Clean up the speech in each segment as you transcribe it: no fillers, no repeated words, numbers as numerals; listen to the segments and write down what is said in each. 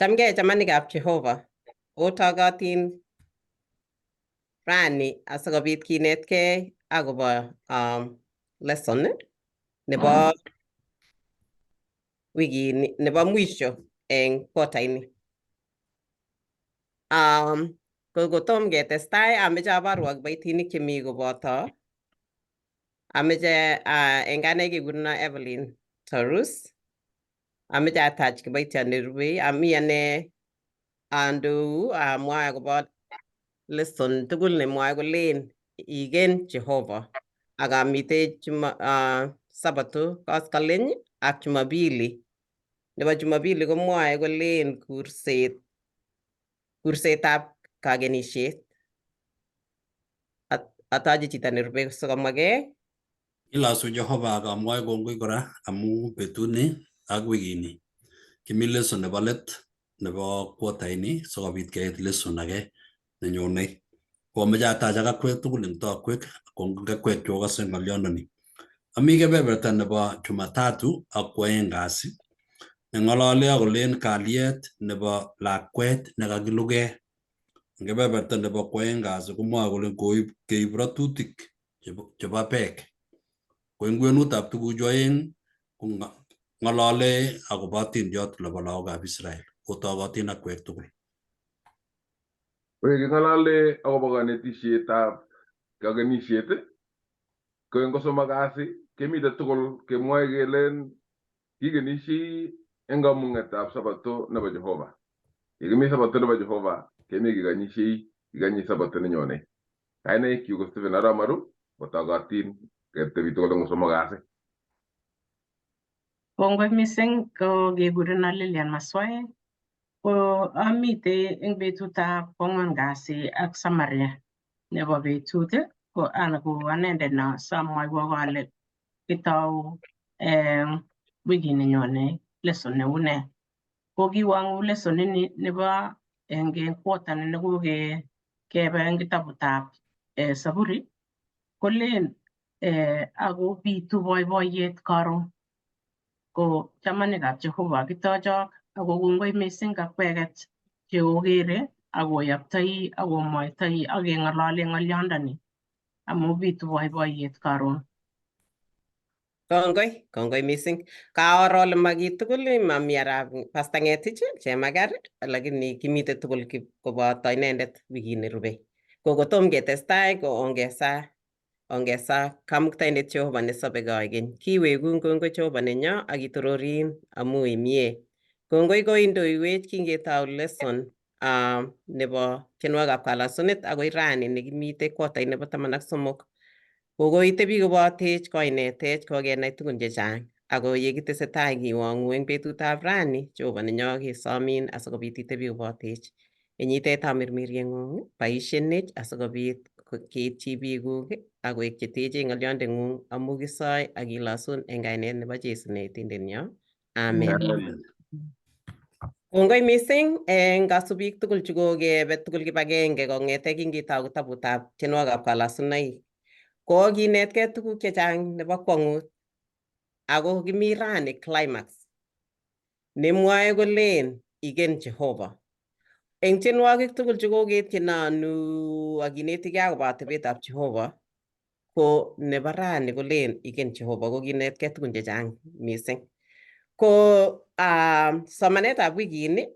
Chamgei chamanikab Jehova, otogotin rani asikobit kinetkei akobo lesson nebo wikini nebo mwisho eng quarter ini. Ko kotom ketestai ameche aborwok kiboitinik chemi koboto ameche eng ane kekurono Evelyn Torus. Ameche atach kiboitiot nerubei ami ane andou amwae akobo lesson tugul nemwoe kolen igen Jehova ak amitei juma, Sabato koskoleny ak Jumapili. Nebo Jumapili komwoe kolen kursetab kakenisiet. Atoche chito nerube sikomwakee. Kilosu Jehova ak amwoe kongoi kora amu betuni ak wikini. Kimi lesson nebo let nebo quarter ini sikobit keit lesson age nenyone. Koamoche atach ak akwek tugul eng tokwek kongoi akwek cheokose ng'olyondoni. Ami kebeberta nebo Jumatatu ak kwoeng kasi neng'olole akolen kalyet nebo lakwet nekakiluge. Eng kebeberta nebo kwoeng kasi komwoe kole koib keib ratutik chebo beek. Ko eng kwenutab tuguchu oeng ko ng'olole akobo atindiot nebo lagokab Israel. Otogotin akwek tugul. Oe king'olole akobo kanetisietab kakenisiet, ko eng kosomok kasi kemite tugul kemwoe kelen kikenisiei eng kamung'etab Sabato nebo Jehova. Yekimi Sabato nebo Jehova kemi kikanyisiei kikanyi Sabato nenyone. Kainaikchu ko Stephen Arap Maru, kotogotin ketebi tugul eng kosomok kasi. Kongoi mising ko kekureno Lilian Maswae ko amite eng betutab kwangwan kasi ak Samaria nebo betut ko ana ko anendet no samwoiwok ale kitou wikini nyone lesson neu nee. Ko kiwangu lesson ini nebo eng quarter nekoke kebe eng kitabutab Saburi kolen ako bitu boiboiyet karon ko chamanikab Jehova kitochok ako kongoi mising akweket cheokere akoyoktoi akomwoitoi ak keng'olole ng'olyondoni amu bitu boiboiyet karon. Kongoi, kongoi mising. Kaoro ole maki tugul mami arap Pastor Ngetich Chemaker lakini kimite tugul koboto inendet wikit nerube. Ko kotom ketestai ko ongesa ongesa Kamuktaindet Jehova nesobe koikeny. Kiwekun kongoi Jehova nenyo ak kitororin amu imie. Kongoi koindoiwech kingetou lesson nebo tienwogikab kalasunet akoi rani nekimite quarter nebo 13. Kokoitebi kobotech, koinetech, kokenai tugun chechang. Ako yekitesetai kiwong'u eng betutab rani, Jehova nenyo kesomin asikobit itebi kobotech. Inyitech tamirmirieng'ung, boishenech asikobit keityi biikuk akoek cheteche ng'olyondeng'ung amu kisoe ak kilosun eng kainet nebo Jesu neetindenyo. Amen. Amen. Kongoi mising eng kasubik tugul chukokebe tugul kibagenge kong'ete kingetou kitabutab tienwogikab kalasunoik. Kokinetkei tuguk chechang nebo kwong'ut ako kimi rani climax nemwoe kolen igen Jehova. Eng tienwogik tugul chekoketienonu akinetikei akobo atebetab Jehova ko nebo rani kolen igen Jehova ko kinetkei tugun chechang mising. Ko somanetab wikini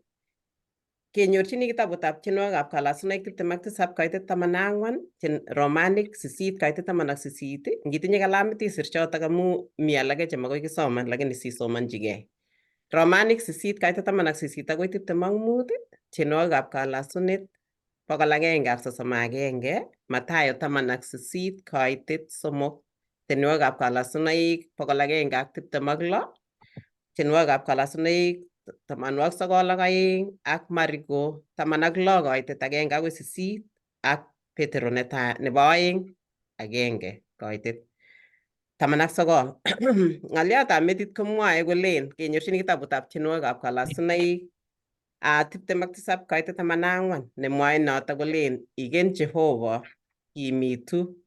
kenyorchini kitabutab tienwogikab kalasunoik 27 kaitet 14, Romanik 8 kaitet 18. Ngitinye kalamit isir chotok amu mi alake chemakoi kisoman lakini sisomonchigei. Romanik 8 kaitet 18 akoi 25, tienwogikab kalasunet 131, Mathayo 18 kaitet 3, tienwogikab kalasunoik 126, tienwogikab kalasunoik 92 ak Mariko 16 kaitet 1 akoi 8 ak Petero netai nebo 2 1 kaitet 19. Ng'oliotab metit komwoe kolen kenyorchini kitabutab tienwogikab kalasunoik 27 kaitet 14 nemwoe noto kolen igen Jehova kimitu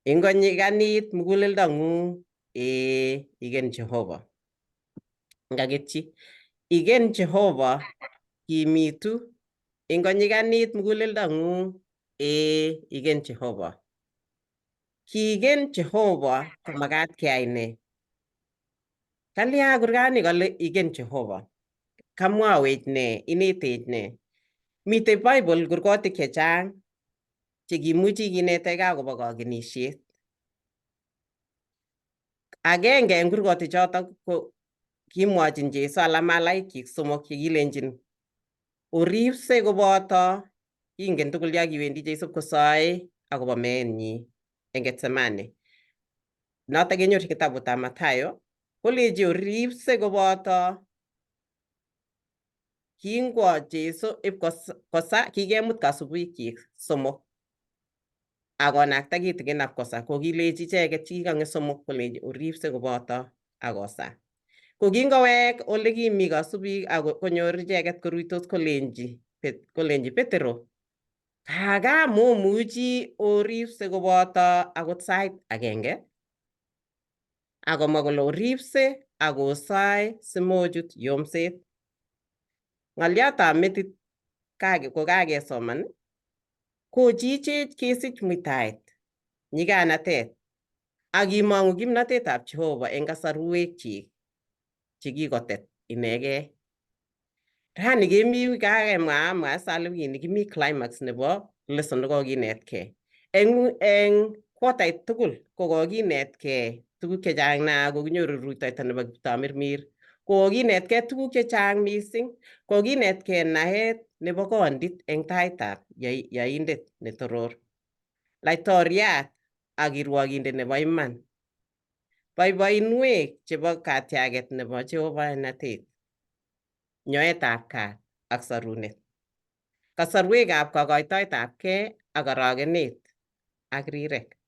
ingonyiganit muguleldong'ung ee igen Jehova. Ngaketyi. Igen Jehova kimitu, ingonyiganit muguleldang'ung, ee igen Jehova. Kigen Jehova komagat keyai nee? Kalya kurgani kole igen Jehova? Kamwawech nee? Inetech nee? Mitei Bible kurgotik chechang chekimuchi kinetegei akobo kagenisiet. Agenge en kurgotik chotok ko kimwochin Jesu alan malaikyik somok chekilenchin oripse koboto kingen tugul yo kiwendi Jesu kosoe akobo meenyi en Getsemane. Notok kenyorchin kitabutab Mathayo kolechi oripse koboto kingwo Jesu ipkosa kikemut kasubikyik somok akonakta kitikin ap kosa kokilechi icheket chekikong'et somok kolenchi oripse koboto akosa. Ko kingowek ole kimi kasubik ak konyor icheket koruitos kolenchi Petero, kaka momuchi oripse koboto akot sait agenge? Akomwa kole oripse akosae simochut yomset. Ng'olyotab metit kokakesoman kochichech kesich muitaet, nyiganatet, ak imong'u kimnatetab Jehova eng kasarwekchik chekikotet inegei. Rani kemi kakemwa amwa sale wikini kimi climax nebo lesson nekokinetkei. Eng quartait tugul kokokinetkei tuguk chechang naa kokinyoru rutoito nebo Kiptamirmir. Kokinetkei tuguk chechang mising. Kokinetkei naet nebo kondit eng taitab yaindet netoror. Laitoriat ak kirwokindet nebo iman. Boiboinwek chebo katiaget nebo Jehovainatet, nyoetab kaat ak sorunet. Kasarwekab kokoitoetab kei ak orogenet ak rirek.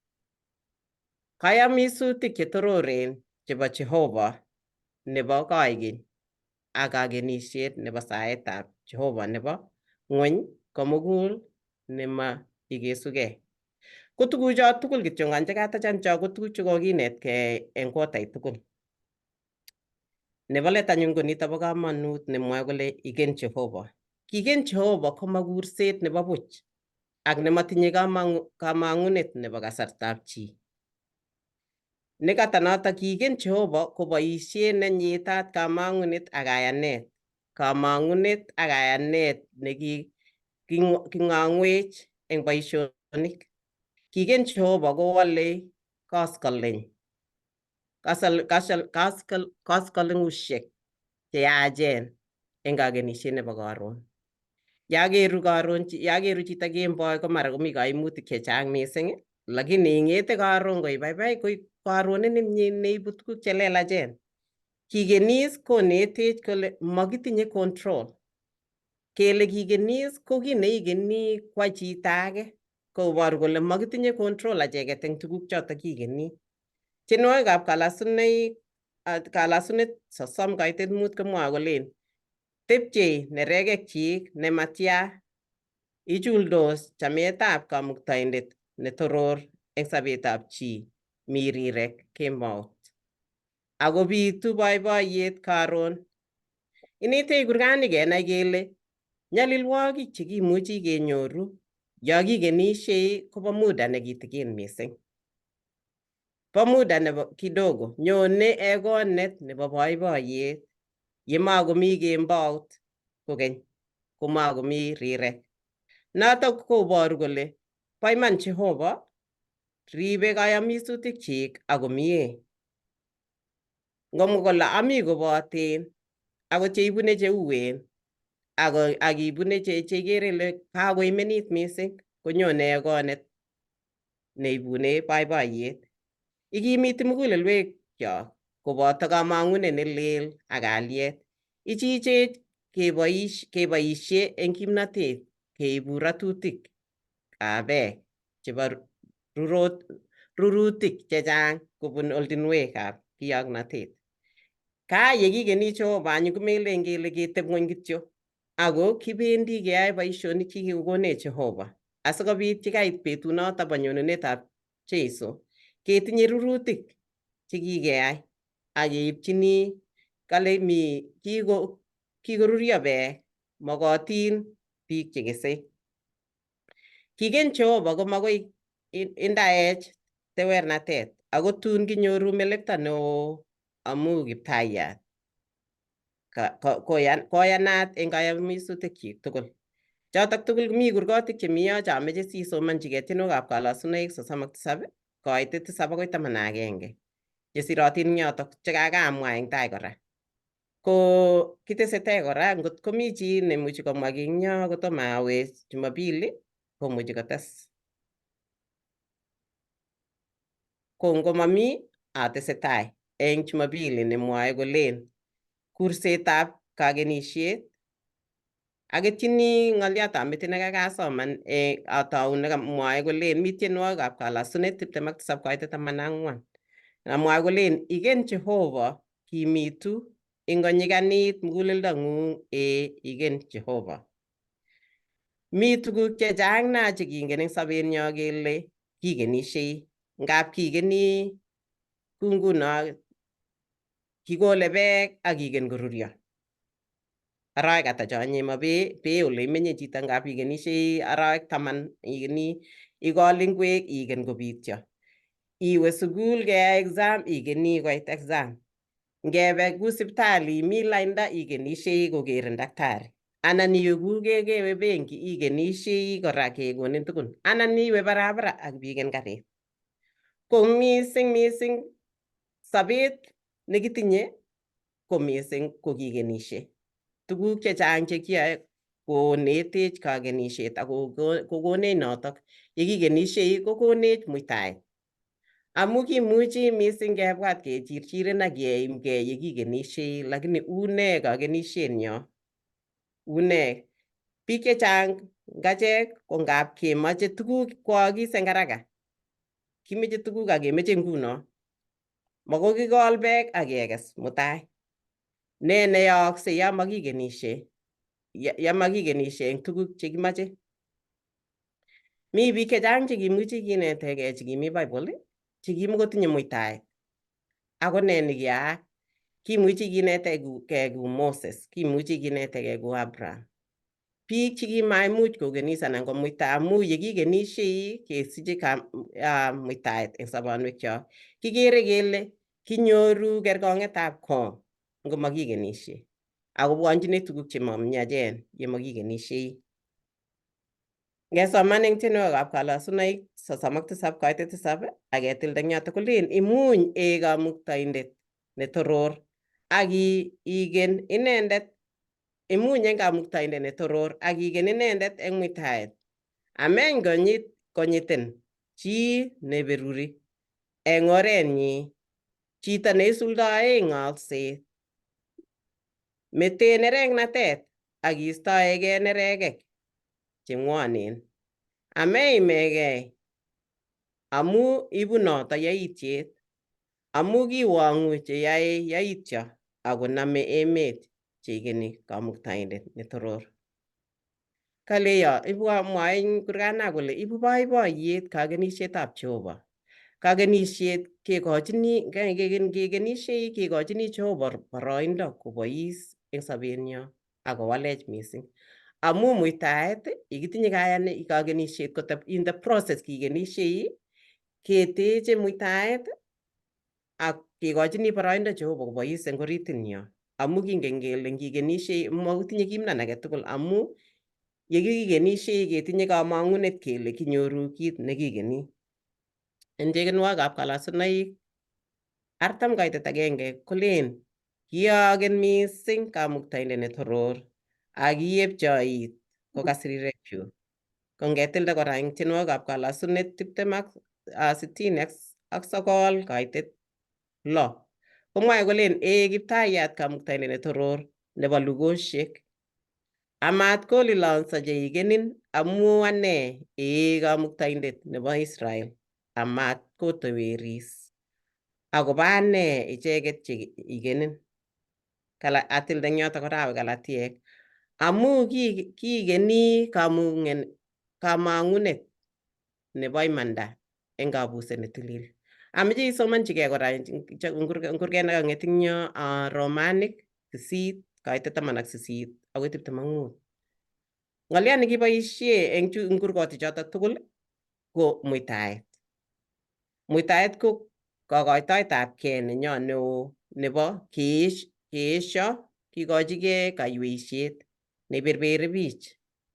Kayamisutik chetororen chebo Jehova nebo koikeny ak kagenisiet nebo saetab Jehova nebo ng'wony komugul nema ikesugei. Ko tugucho tugul kityongan chekatachan cho ko tuguk chekokinetkei en quartait tugul. Nebo let anyun ko nito bo komonut nemwoe kole igen Jehova. Kigen Jehova koma kurset nebo buch ak nemotinye kamang'unet nebo kasartab chi. Nekata notok kigen Jehova ko boisiet nenyitat kamang'unet ak kayanet. Kamang'unet ak kayanet neking'ang'wech eng boisionik. Kigen Jehova kowalei koskoleny koskoleng'ushek cheyachen eng kakenisiet nebo karon. Yakeru karon, yakeru chito kemboi ko mara komi kaimutik chechang mising, lakini ing'ete karon koibaibai koik karonet nemie neibu tuguk chelelachen. Kikenis konetech kole makitinye control. Kele kikenis ko kiy neikeni kwa chito age koboru kole makitinye control acheket eng tuguk chotok kikeni. Tienwogikab kalasunoik kalasunet 35 komwoe kolen tepchei nerekekchik nematya ichuldos chametab kamuktaindet netoror eng sobetab chi mi rirek kemout ako bitu boiboiyet karon. Inetech kurgani kenai kele nyalilwogik chekimuchi kenyoru yo kikenishei kobo muda nekitikin mising. Bo muda nebo kidogo nyone egonet nebo boiboiyet yemakomi kembout kokeny komakomi rirek. Notok koboru kole bo iman Jehova ribe kayamisutikchik akomie. Ngomwa kole ami koboten akot cheibune cheuen ako akibune cheikere ile kakoimenit mising konyone egonet neibune boiboiyet. Ikimiti mugulelwekyok koboto kamang'unet ne lel ak kalyet. Ichichech keboisie eng kimnatet keibu ratutik ab beek chebo rurutik chechang kobun oltinwekab kiyoknatet. Ka yekikeni Jehova anyun komelen kele keteb ng'weny kityo ako kibendi keyoe boisionik chekikokonech Jehova asikobit yekait betunoto bo nyonunetab Jesu ketinye rurutik chekikeyai ak keipchini kale mi kiko Kikoruryo beek, mokotin biik chekesei. Kigen Jehova komakoi indaech tewernatet, ako tun kinyoru melekto neo amu Kiptayat koyanat eng kayamisutikchik tugul. Chotok tugul mi kurgotik chemi yo chameche sisomanchigei tienwogikab kalasunoik 37 koitet 7 akoi 11 chesirotin eng yotok chekakamwa eng tai kora. Ko kitesetai kora ngot komi chi nemuchi komwa kiy eng yo kotomo awe Jumapili komuchi kotes. Ko ngomami atesetai eng Jumapili nemwoe kolen kursetab kakenisiet Aketyini ng'olyotab metit nekakasoman atou nekamwae kolen mi tienwogikab kalasunet 27 koitet 14. Namwae kolen igen Jehova kimitu ingonyiganit muguleldong'ung ee igen Jehova. Mi tuguk chechang naa chekingen eng sobenyo kele kikenishei. Ngap kikeni ku nguno kikole beek ak kiken koruryo. Arawek ata chonye ma bee bee ole imenye chito ngap ikenishei arawek 10 ikeni ikol ingwek iken kobityo. Iwe sukul keyai exam ikeni koit exam. Ngebe ku sipitali imi lainda ikenishei kokerin daktari. Anan iwe ku kewe benki ikenishei kora kekonin tukun. Anan iwe barabara ak biken karit. Ko mising mising sobet nekitinye ko mising ko kikenishe. Tuguk chechang chekiyoe konetech kakenishet ak kokonech notok yekikenishei kokonech muitaet. Amu kimuchi mising kebwat kechirchiren ak keimgei yekikenishei lakini une kakenishenyo? Une? Biik chechang ngachek ko ngap kemoche tuguk koakis eng haraka. Kimeche tuguk ak kemeche nguno. Makoi kikol beek ak kekes mutai. Ne neyookse ya makikenishe ya makikenishe eng tuguk chekimoche? Mi biik chechang chekimuchi kinetegei chekimi Bible chekimukotinye muitaet. Ako ne nekiyaak? Kimuchi kinetegei ku Moses, kimuchi kinetegei ku Abraham. Biik chekimaimuch kokenis anan komuita amu yekikenishei kesiche muitaet eng sobonwekchok. Kikere kele kinyoru kerkong'etab kong ngomakikenishe akobwonjinech tuguk chemamiachen yemakikenishei. Ngesoman eng tienwogikab kalasunoik 37 koitet 7 ak ketilda eng yotok kolen imuny ee kamuktaindet netoror ak igen inendet imuny eng kamuktaindet netoror ak igen inendet eng muitaet. Ameny konyit konyitin chi neberuri eng orenyi, chito neisuldoe ng'alset. Mete nereknatet ak istoegei nerekek che ng'wonen. Ameimegei amu ibu noto yaityet, amu kiwong'u cheyoe yaityo akoname emet cheigeni kamuktaindet netoror. Kaleyo ibu mwae eng kurgana kole ibu boiboiyet kakenisietab Jehova. Kakenisiet kekochini kekenishei kekochini Jehova boroindo kobois eng sobenyo ak kowalech mising. Amu muitaet yekitinye kakenisiet ko in the process kikenishei keteche muitaet ak kekochini boroindo Jehova kobois eng oritinyo amu kingen kele ngikenishei mokitinye kimnan age tugul amu yekikenishei ketinye kamang'unet kele kinyoru kit nekikeni. En tienwogikab kalasunoik 40 koitet 1 kolen kiyogen mising kamuktaindet netoror ak kiepchoit kokas rirekchuk. Ko ngetilda kora eng tienwogikab kalasunet 69 koitet 6 komwae kolen ee Kiptayat kamuktaindet netoror nebo lugosiek amat kolilonso cheikenin amu ane ee kamuktaindet nebo Israel amat koteweris akobo ane icheket che ikenin. Kala atilde eng yoto kora awe Galatiek amu kikeni kamang'unet nebo imanda eng kabuset netilil. Ameche isomanchigei kora ngurket nekang'et eng yo Romanik 8 Kaitet 18 akoi 25. Ng'olyot nekiboisie eng kurgotik chotok tugul ko muitaet. Muitaet ko kokoitoetabkei nenyo neo nebo keesho kikochigei kaiweisiet neiberberi biich,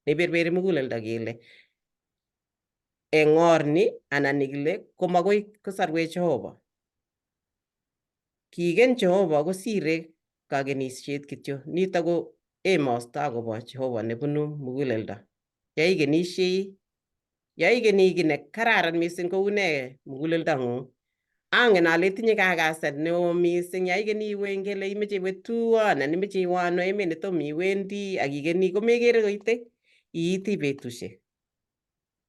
neiberberi muguleldo kele eng or ni anan nikile komakoi kosarwech Jehova. Kigen Jehova kosire kagenisiet kityo. Nito ko emosto akobo Jehova nebunu muguleldo. Yaigenishei, yaigeni kiy ne kararan mising kou nee muguleldong'ung. Angen ale itinye kakaset neo mising yaigeni iwe ngele imeche iwe tuo anan imeche iwe ano emet netom iwendi ak igeni komekere koite iiti betusiek.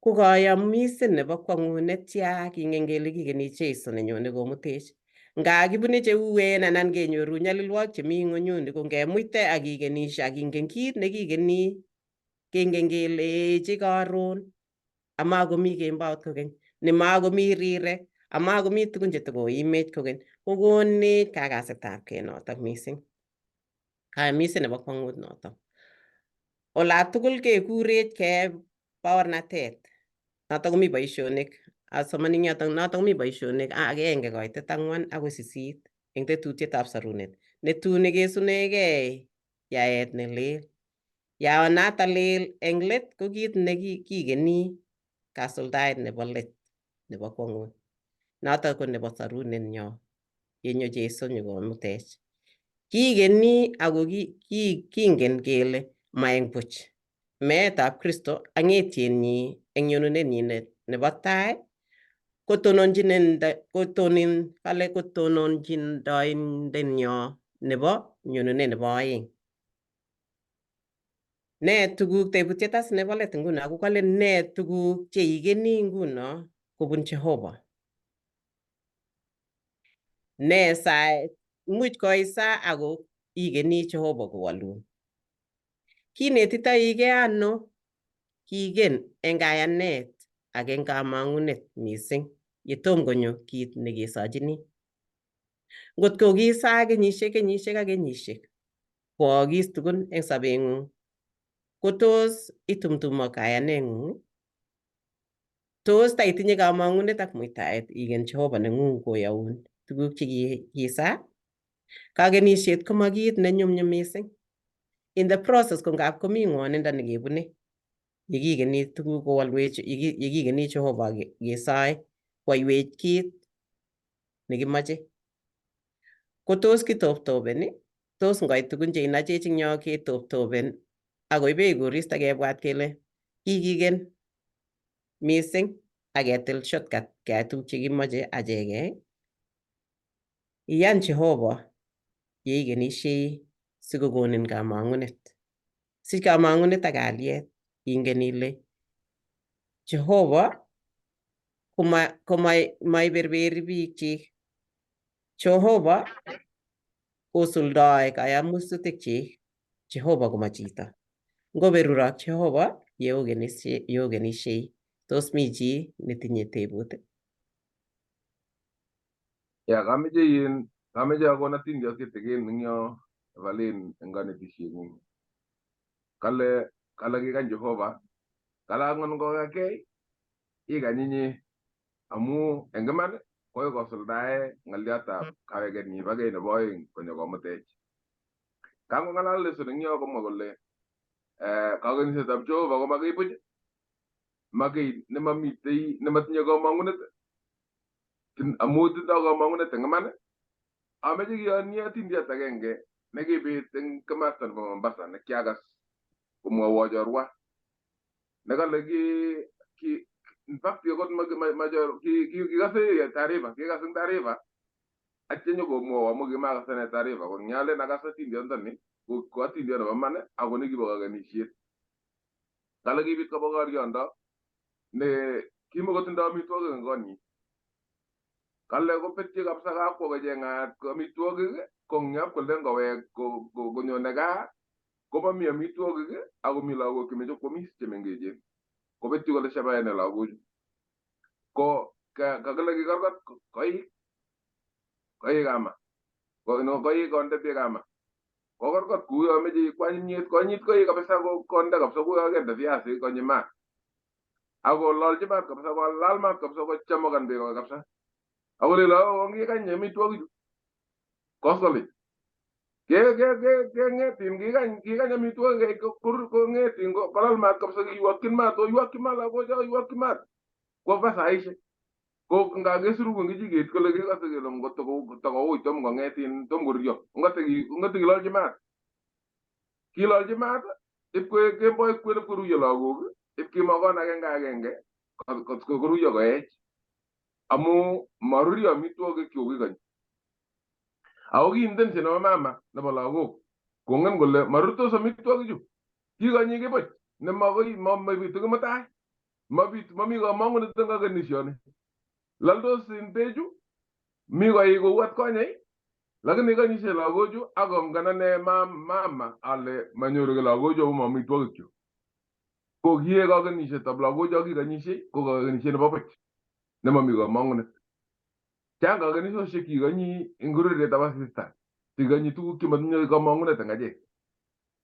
Ko kayamiset nebo kwang'ut netya kingen kele kigeni Jesu nenyone komutech. Nga kibune cheuen anan kenyoru nyalilwogik chemi ng'unyuni ko ngemuite ak kikenishe ak kingen kit nekikeni kengen kele eche karon amakomi kembout kokeny nemakomi rirek amakomi tugun chetokoimech kokeny kokonech kakasetabkei notok mising. Kayamiset nebo kwang'ut notok. Olatugul kekurech keeb baornatet. Notok komi boisionik. Asomani eng yotok notok komi boisionik 1 koitet 4 akoi 8 eng tetutietab sorunet. Netuni kesunegei yaet ne lel. Yaonata lel eng let ko kit ne kikeni kasuldaet nebo let nebo kwang'ut. Notok ko nebo sorunet nyo yenyo Jesu nyokomutech. Kikeni ako kingen kele ma eng buch. Meetab Kristo ak ng'etienyi eng nyonunenyi nebo tai kole kotononjindoindenyo nebo nyonunet nebo aeng. Nee tuguk tebutiet as nebo let nguno ko kale nee tuguk cheikeni nguno kobun Jehova. Nee saet imuch koisa ako ikeni Jehova kowolun. Kinetitoige ano kigen eng kayanet ak eng kamang'unet mising yetom konyo kit nekesochini. Ngot ko kisaa kenyisiek kenyisiek ak kenyisiek koagis tugun eng sobeng'ung ko tos itumtumok kayaneng'ung? Tos taitinye kamang'unet ak muitaet igen Jehova neng'ung koyaun tuguk che kisaa? Kagenisiet ko ma kit ne nyumnyum mising. In the process ko ngap komi ng'wonindo nekebune yekikeni tuguk kowolwech yekikeni Jehova kesoe koiwech kit nekimoche. Ko tos kitoptopeni? Tos ngoit tugun cheinochech eng yo ketoptopen akoibech koristo kebwat kele kikiken mising ak ketil shortcut keyai tuguk chekimoche achekei? Iyan Jehova yeikenishei sikokonin kamang'unet. Sich kamang'unet ak kalyet ingen ile Jehova koma maiberberi biikchik. Jehova kosuldoi kayamusutikchik. Jehova koma chito. Ngoberurok Jehova yeokenishei. Tos mi chi netinye tebut? Ya kameche in kameche akon atindiot kitikin eng yo Evelyn eng kanetishieng'ung. Kale kikany Jehova kale angot ngokakei ikany inye amu eng iman koi kosuldae ng'oliotab kawekenyi bo kei nebo aeng konyo komutech. Kangong'alal lesson eng yo komwa kole kakenisietab Jehova ko makii buch, makii nemamitei nematinye kamang'unet amu tindoi kamang'unet eng iman. Ameche kiyonye atindiot agenge nekibit eng komasta nebo Mombasa nekiakas komwowo chorwa nekale ki in fact akot kikase taarifa kikas eng taarifa atya nyokomwowo amu kimakas ane taarifa ko ngyalen akas atindiondoni ko atindiot nebo iman ako nekibo kakenisiet. Kale kibit kobokoriondo ne kimokotindoi amitwogik eng konyi. Kale kobetyi kabisa kakwo kocheng'at amitwogik ko ngap kole ngowek konyone gaa komomi amitwogik akomi lagok chemeche kwomis chemengechen. Kobetyi kole shabae ne lagochu. Ko kakile kikorkot koik kama no koik konde beek kama. Kokorkot kuyo meche ikwany kimyet konyit koik kabisa konde kabisa kuyo kende viasik konyi maat. Akololchi maat kabisa kolal maat kabisa kochamukan beek kabisa. Akolele ongikany amitwogichu koskoling. Keng'etin kikany amitwogik kong'etin kolal maat kabisa kiywokyin maat oywokyi maat lagocho oywokyi maat koba saishek. Ko nga kesuruku eng kijiket kole kekose kele ngotokouy tom kong'etin tom koruryo ngotekilolchi maat. Kilolchi maat ipkoek kemboi kwen ipkoruiyo lagok ipkimokon agenge agenge koruiyo koech amu maruryo amitwogik chekokikonyi. Ako ki intention nebo mama nebo lagok kongen kole marurtos amitwogichu kikonyi kibuch nemakoi mabitu kimutai mabitu mami kamong'unet eng kakenisioni. Laldos in bechu mi koik kou atkonyei lakini ikonyishe lagochu akongen ane mama ale manyoru ki lagochu amu amitwogikchu. Ko kiek kakenishetab lagocho kikonyishei ko kakenishet nebo buch nemomi kamong'unet. Chang kakenisosiek kikonyi eng urerietab asista kikonyi tuguk chematinye kamong'unet eng achek.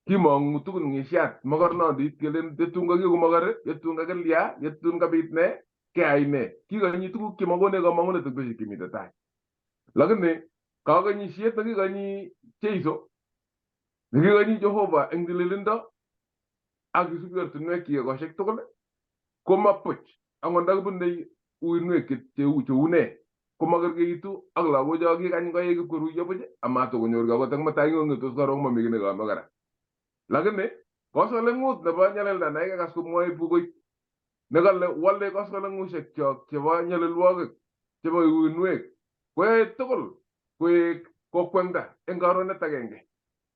Kimong'u tugun ng'isiat mokornondit kelen yetun kakiegu mokor yetun kakilya yetun kabit ne keai ne kikonyi tuguk chemakonech kamong'unet eng betusiek chemite tai. Lakini kakonyisiet nekikonyi Jeiso nekikonyi Jehova eng tililindo ak kisubi ortinwekyik ekosiek tugul komabuch angot ndakibunei uinwek cheu ne komakerkeitu ak lagocho kikany koik ipkoruiyo buch amatokonyor akot eng mutai kong'etos karon mami kiy nekeome kora. Lakini koskoleng'ut nebo nyalilda nekikakas komwoe bukuit nekale wole koskoleng'ushek chebo nyalilwogik chebo uinwek koyoe tugul koek kokwengda eng karonet agenge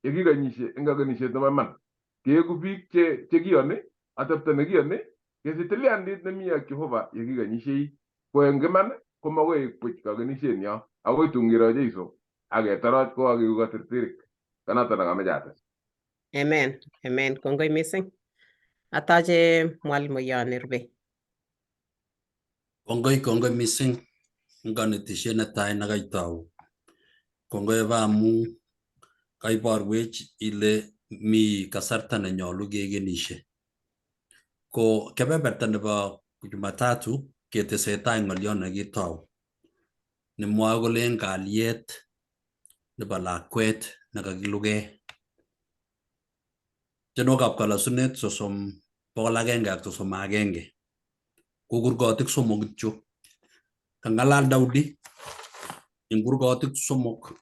yekikonyishe eng kakenisiet nebo iman. Keeku biik chekiyoni atepto nekiyoni kesich tilyandit nemi ak Jehova yekikonyishei ko eng iman komakoek buch kakenisiet nyo akoi tun kiro Jeiso ak ketoroch ko kakiku katirtirik. Kanoto nekameche ates. Amen. Amen. Kongoi missing. Atache mwalimuyon nerube. Kongoi kongoi missing eng konetisiet netai nekaitau. Kongoi Eva amu kaiborwech ile mi kasarta nenyolu kekenishe. Ko kebeberta nebo Jumatatu ketesetai ng'oliot nekitou nemwoe kole en kalyet nebo lakwet nekakiluge. Tienwogikab kalosunet 131 ko kurgotik somok kityo. Kang'alal Daudi eng kurgotik somok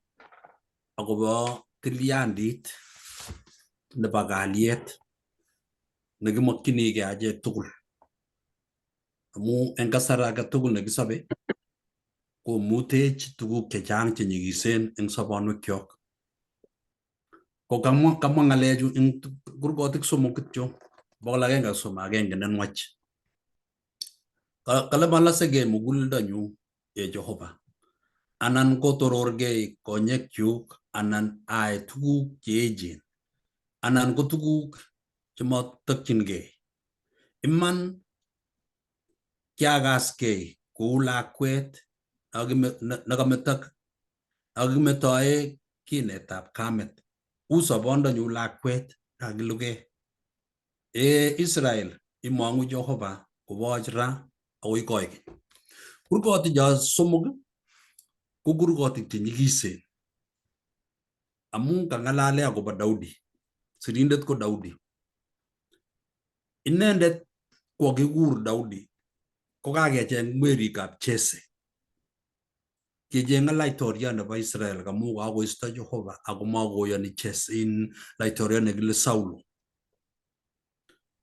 akobo tilyandit nebo kalyet nekimokyinigei achek tugul. Amu eng kasar age tugul nekisobe komutech tuguk chechang chenyikisen eng sobonwekyok. Ko kamwa ng'alechu eng kurgotik somok kityo 131 nenwach. Kale malasegei muguleldonyu e Jehova anan kotororgei konyekyuk anan ae tuguk cheechen anan ko tuguk chemotokchingei. Iman kiakaskei kou lakwet nekametoe kinetab kamet. U sobondonyu lakwet nekakiluge. Ee Israel, imong'u Jehova koboch ra akoi koikeny. Kurgotik cho somok ko kurgotik chenyikisen amu kang'alale akobo Daudi. Sirindet ko Daudi. Inendet kokikur Daudi kokakecheng werikab Jesse. Kecheng'e laitoriat nebo Israel amu kakoisto Jehova ako makoyoni Jesse in laitoriat nekile Saulo.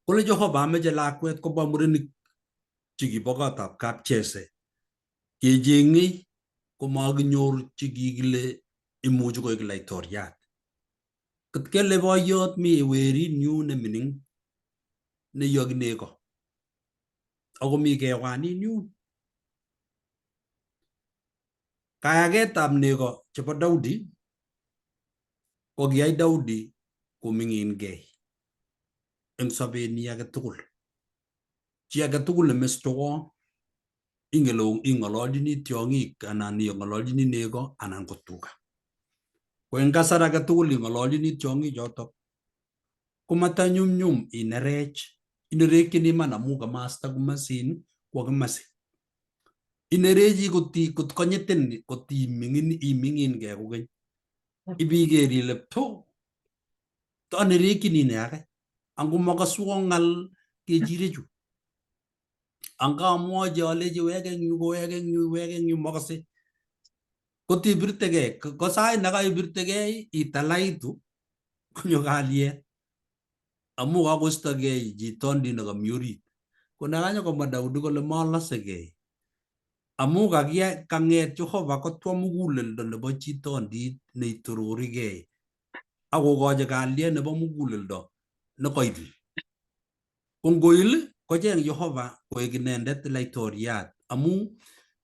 Kole Jehova ameche lakwet kobwa murenik chekibo kotab kap Jesse. Kecheng'ei komakinyor chekikile imuchi koek laitoriat. Kot kele boyot mi werinyu nemining neyoki nego ako mi kewanin yun. Kayaketab nego chebo Daudi ko kiyai Daudi koming'inkei eng sobenyi age tugul. Chi age tugul nemestowon ingen ile ing'ololchini tiong'ik anan ing'ololchini nego anan ko tuga. Ko eng kasar age tugul ing'ololchini tiong'ik chotok komatanyumnyum inerech, inerekchini iman amu kamasta komasin kwo komasi. Inerechi kot konyitin kot iming'in iming'ingei kokeny. Ibiker ile ptoo anerekchini ne age angomakaswo ng'al kechirechu. Angamwochi alechi wek eng yu kowek eng yu wek eng yu makase. Kotibirtegei ko sait nekaibirtegei italaitu konyo kalyet amu kakoistogei chitondit nekami orit. Ko nekanyo komwa Daudi kole molosekei amu kakiyai kang'et Jehova kotwa muguleldo nebo chitondit neitororigei akokochi kalyet nebo muguleldo nekoil. Ko ngoil kocheng Jehova koek inendet laitoriat amu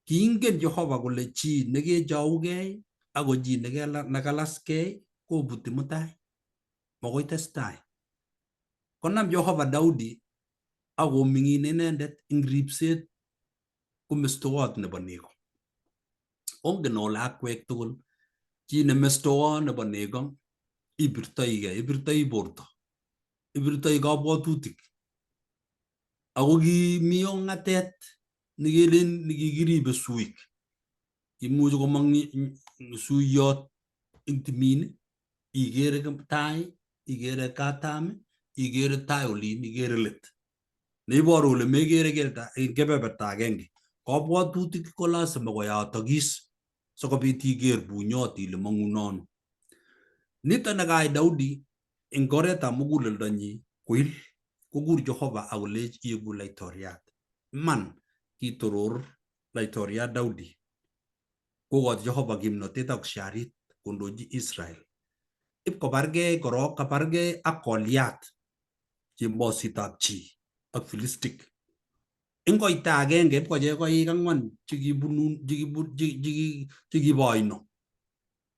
kiingen Jehova kole chi nekechougei ako chi nekalaskei kobuti mutai makoi testai. Konam Jehova Daudi akoming'in inendet eng ripset ko mestowot nebo nego. Ongen ole akwek tugul chi ne mestowot nebo nego ibirtoigei, ibirtoi borto, ibirtoi kabwatutik. Ako kimi ong'atet nekelen nekikiribe suik. Imuch komong suiyot eng timin ikere tai, ikere katam, ikere tai olin, ikere let. Neiboru kole mekere kelda eng kebeberta agenge. Kabwatutik ko lazima koyatokis sikobit iker bunyot ile mong'uno ano. Nito nekai Daudi eng oretab muguleldonyi koil kokur Jehova akolech iegu laitoriat. Iman kitoror laitoriat Daudi. Kokochi Jehova kimnotet ak sharit kondochi Israel. Ip kobargei korok kabargei ak Goliath chemositab chi ak Filistik. Eng koita agenge ipkochee koik ang'wan chekibunu chekibo oino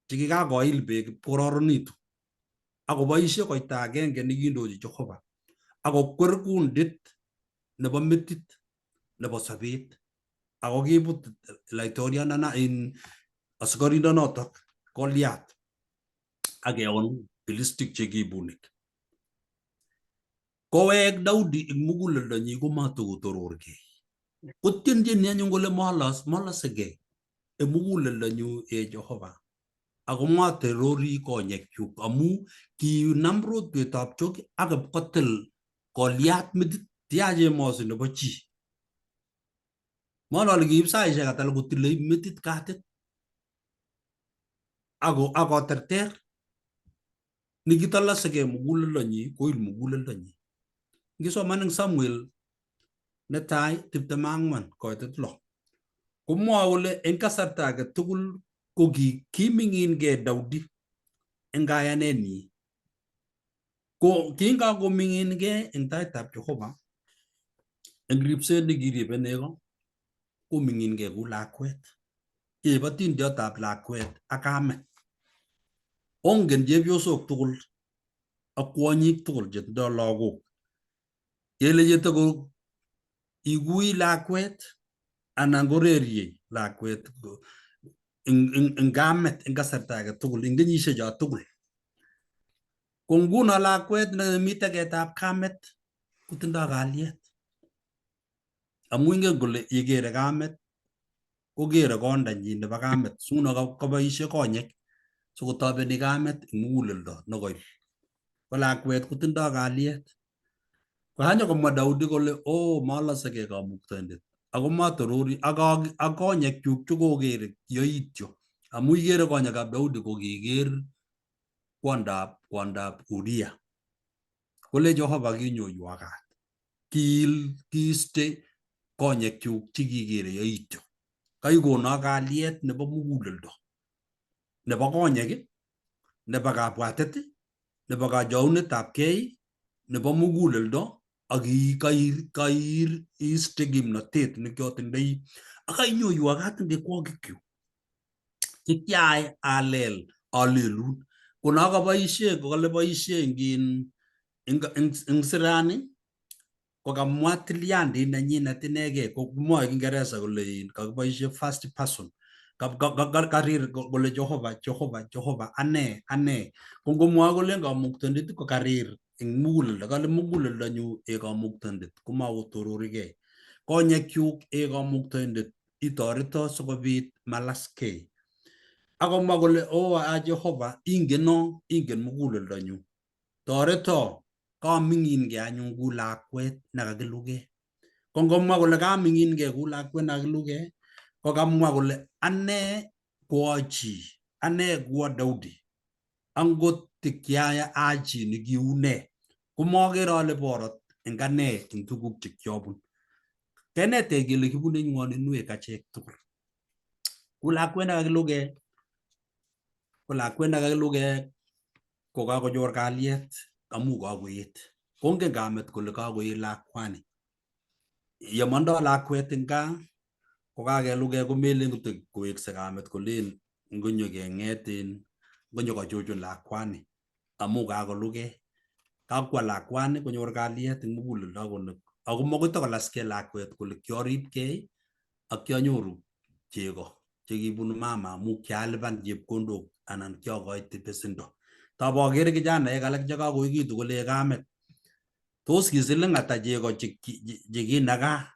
chekikakoil beek ipkokororonitu akoboisie koita agenge nekindochi Jehova akokwer kundit nebo metit nebo sobet ako kibut laitoriandana in asikarindonotok Goliath akeon Filistik chekibunik. Kowek Daudi eng muguleldonyi komatokotororgei. Kotienjeni anyun kole molos molosekei eng muguleldonyu e Jehova ako matorori konyekchuk amu kinam rotwetab chok ak ipkotil Goliath metit tia chemosi nebo chi. Mon ale kiib saishek ata kotile metit katit ako akoterter nikitolosekei muguleldonyi koil muguleldonyi. Ngisoman eng Samuel netai 24 koitet 6 komwoe kole eng kasarta age tugul ko kiming'inkei Daudi eng kayanenyi. Ko kingakoming'inkei eng taitab Jehova eng ripset nekiribe nego koming'inkei kou lakwet. Keib atindiotab lakwet ak kamet. Ongen chepyosok tugul ak kwonyik tugul chetindoi lagok kele yetoko ikui lakwet anan korerie lakwet eng kamet eng kasarta age tugul eng kenyisiek cho tugul. Ko nguno lakwet nemi teketab kamet kotindoi kalyet amu ingen kole yekere kamet kokere kondanyin nebo kamet nguno koboisie konyek sikotobeni kamet eng muguleldo nekoil. Ko lakwet kotindoi kalyet. Kokanyo komwa Daudi kole oo molosekei kamuktaindet ako matorori ak konyekchuk chekokere yoityo amu ikere konyekab Daudi kokiker kwondab Uria. Kole Jehova kinyoiwo kat. Kiil kiiste konyekchuk chekikere yoityo. Kaikono kalyet nebo muguleldo nebo konyek, nebo kabwatet, nebo kachounetab kei, nebo muguleldo ak iste kimnotet nekiotindoi ak kainyoiwo kat eng kikwokikchu chekiai alel alelun. Kono kaboisie kokale boisie ing sirani kokamwa tilyandit nenyinet inegei ko mwoe Kiingereza kole kakiboisie first person. Karir kole Jehova, Jehova, Jehova, ane, ane. Ko ngomwoe kolen kamuktaindet ko karir eng muguleldo, kale muguleldonyu ee kamuktaindet komakotororigei. Konyekyuk ee kamuktaindet itoreto sikobit malaskei. Akomwa kole o a Jehova, ingeno, ingen muguleldonyu. Toreto kaming'inkei anyun ku lakwet nekakiluge. Ko ngomwa kole kaming'inkei ku lakwet nekakiluge, ko kamwa kole ane ko a chi, ane ko a Daudi. Angot tikiaya a chi nekiu ne, komokere ale borot eng ane eng tuguk che kiobun. Kenetech kele kibune ng'woninwek achek tugul. Ku lakwet nekakiluge, ko lakwet nekakiluge ko kakonyor kalyet amu kakoet. Kongen kamet kole kakoet lakwani. Yemondo lakwet eng gaa ko kakelugee komelen kityo kowekse kamet kolen ngonyo keng'et in ngonyo kochuchun lakwani amu kakolugee. Kakwa lakwani konyor kalyet eng muguleldo kole ako makoi tokolaskei lakwet kole kioribkei ak kianyoru chego chekibunu mama amu kialipan chepkondok anan kiokoite besendo. Tabokere kijanaek alak chekakoekitu kole kamet tos ki siling ata chego chekinakaa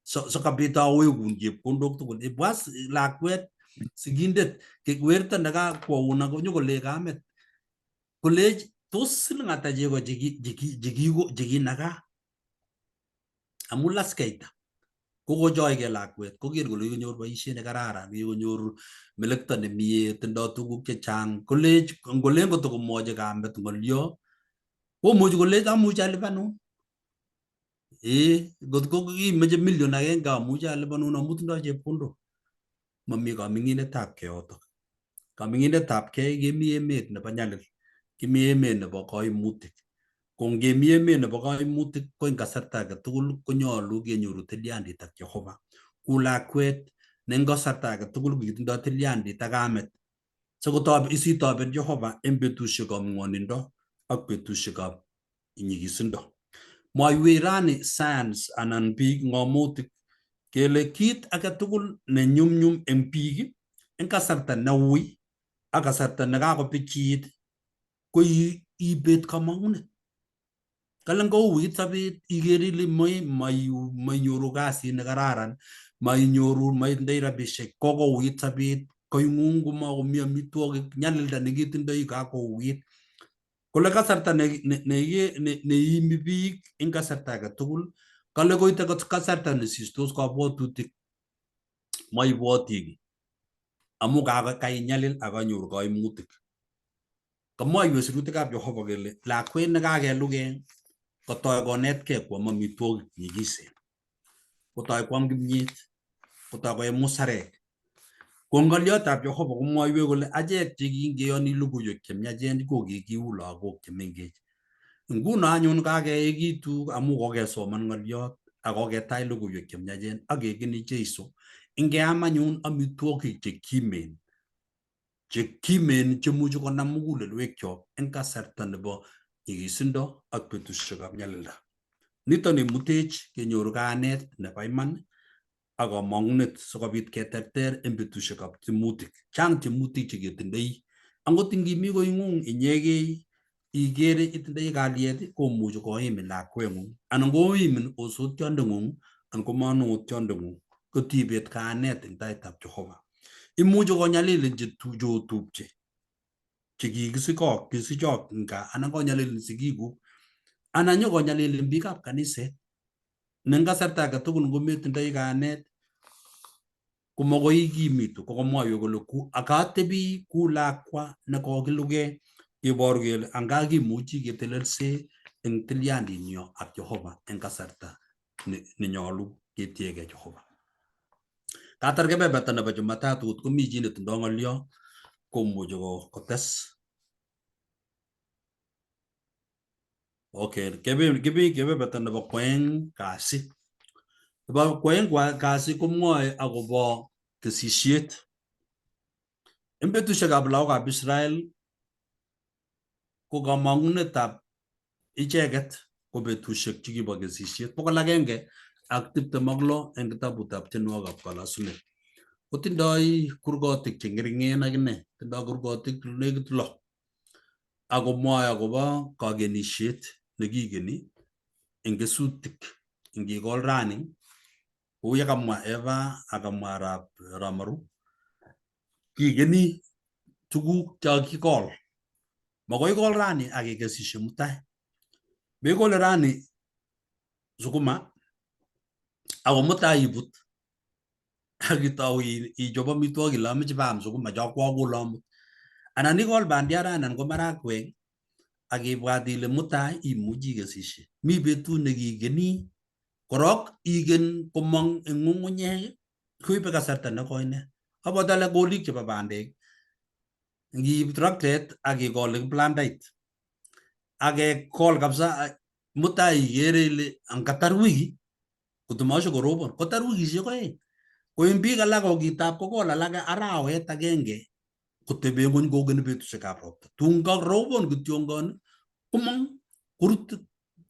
sikobit awekun chepkondok tugul. Ibwa lakwet sigindet werto nekakwoun konyokole kamet kolech tos siling ata chego chekinakaa amu laskeita kokochoige lakwet koker kole kikonyor boisiet nekararan kikonyor melekto nemie tindoi tuguk chechang kolech ngolen kotokomwochi kamet ng'olyo komuchi kolech amuchi alipanun ee ngot ko imoche million agenge amuchi alipanun amu tindoi chepkondok. Mami kaming'inetab kei yotok. Kaming'inetab kei kemi emet nebo nyalil, kimi emet nebo kaimutik. Ko ngemi emet nebo kaimutik ko eng kasarta age tugul konyolu kenyoru tilyandit ak Jehova. Ku lakwet ne eng kasarta age tugul kokitindoi tilyandit ak kamet sikotoben isitoben Jehova eng betusiekab ng'wonindo ak betusiekab nyigisindo. Mwoiwech rani science anan biik ng'omutik kele kit age tugul ne nyumnyum eng biik eng kasarta neui ak kasarta nekakopichiit ko ibet kamang'unet. Kale ngouit sobet ikere ile mainyoru kasit nekararan, mainyoru maitindoi rabisiek, kokouit sobet, koing'ung komakomi amitwogik, nyalilda nekitindoi kakouit. Kole kasarta neiimi biik eng kasarta age tugul, kale koite kasarta nesistos kabwatutik, maibwoti kiy amu kainyalil ak kanyoru kaimutik. Kamwoiwech sirutikab Jehova kele lakwet nekakelugee kotoi konetkei kwam amitwogik nyikisen, kotoi kwam kimyet, kotoi koe musarek. Ko ng'olyotab Jehova komwoiwech kole achek chekingeyoni logoiwek chemiachen ko kikiu lagok chemengech. Nguno anyun kakeekitu amu kokesoman ng'olyot ak koketach logoiwek chemiachen ak kekeni Jeiso, ingeam anyun amitwogik chekimen chekimen chemuchi konam mugulelwekyok eng kasarta nebo nyigisindo ak betusiekab nyalilda. Niton imutech kenyoru kayanet nebo iman ak kamang'unet sikobit keterter eng betusiekab tiemutik. Chang tiemutik cheketindoi. Angot ngimi koing'ung inyegei ikere itindoi kalyet komuchi koimin lakweng'ung anan koimin osotyondeng'ung anan ko manung'otyondeng'ung kotibet kayanet eng taitab Jehova. Imuchi konyalilin cheotupche chekikisikok kisichok eng gaa anan konyalilin sigikuk anan nyokonyalilin biikab kaniset ne eng kasarta age tugul ngometindoi kayanet komakoi ikimitu kokamwoiwech kole ku akatebi ku lakwa nekokiluge keboru kele anga kimuchi ketelelse eng tilyandinyo ak Jehova eng kasarta nenyolu ketiegei Jehova. Katar kebeberta nebo Jumatatu kot komi chi netindoi ng'olyo komuchi kotes. Okay, kebe kebeberta nebo kwoeng kasi. Nebo kwoeng kasi komwoe akobo kesisiet. Eng betusiekab lagokab Israel ko kamang'unetab icheket ko betusiek chekibo kesisiet 126 eng kitabutab tienwogikab kalosunet. Kotindoi kurgotik che ng'ering'en akine, tindoi kurgotik nekit 6. Akomwoe akobo kakenishet nekikeni eng kesutik ngikol rani kou yekamwa Eva akamwa arap Ramaru kikeni tuguk chekakikol. Makoi ikol rani ak ikesishe mutai. Mekole rani sukuma ako mutai ibut ak itou ichop amitwogik ile amoche baam sukuma cho kwakole amut. Anan ikol bandiat rani anan ko marakwek ak ibwat ile mutai imuchi ikesishe. Mi betut nekikeni korok igen komong eng ng'ung'unyek koibe kasarta nekoi nea. Abwati ale kolik chebo bandek ngiib traktet ak ikol eng plantait ak kekol kabisa mutai ikere ile angatar wiki kotomasho korobon kotar wikishek 2. Ko en biik alak ko kitab kokol alak arawet agenge kotebe ng'ony kokeni betusiekab ropta. Tun karobon kityongon komong korut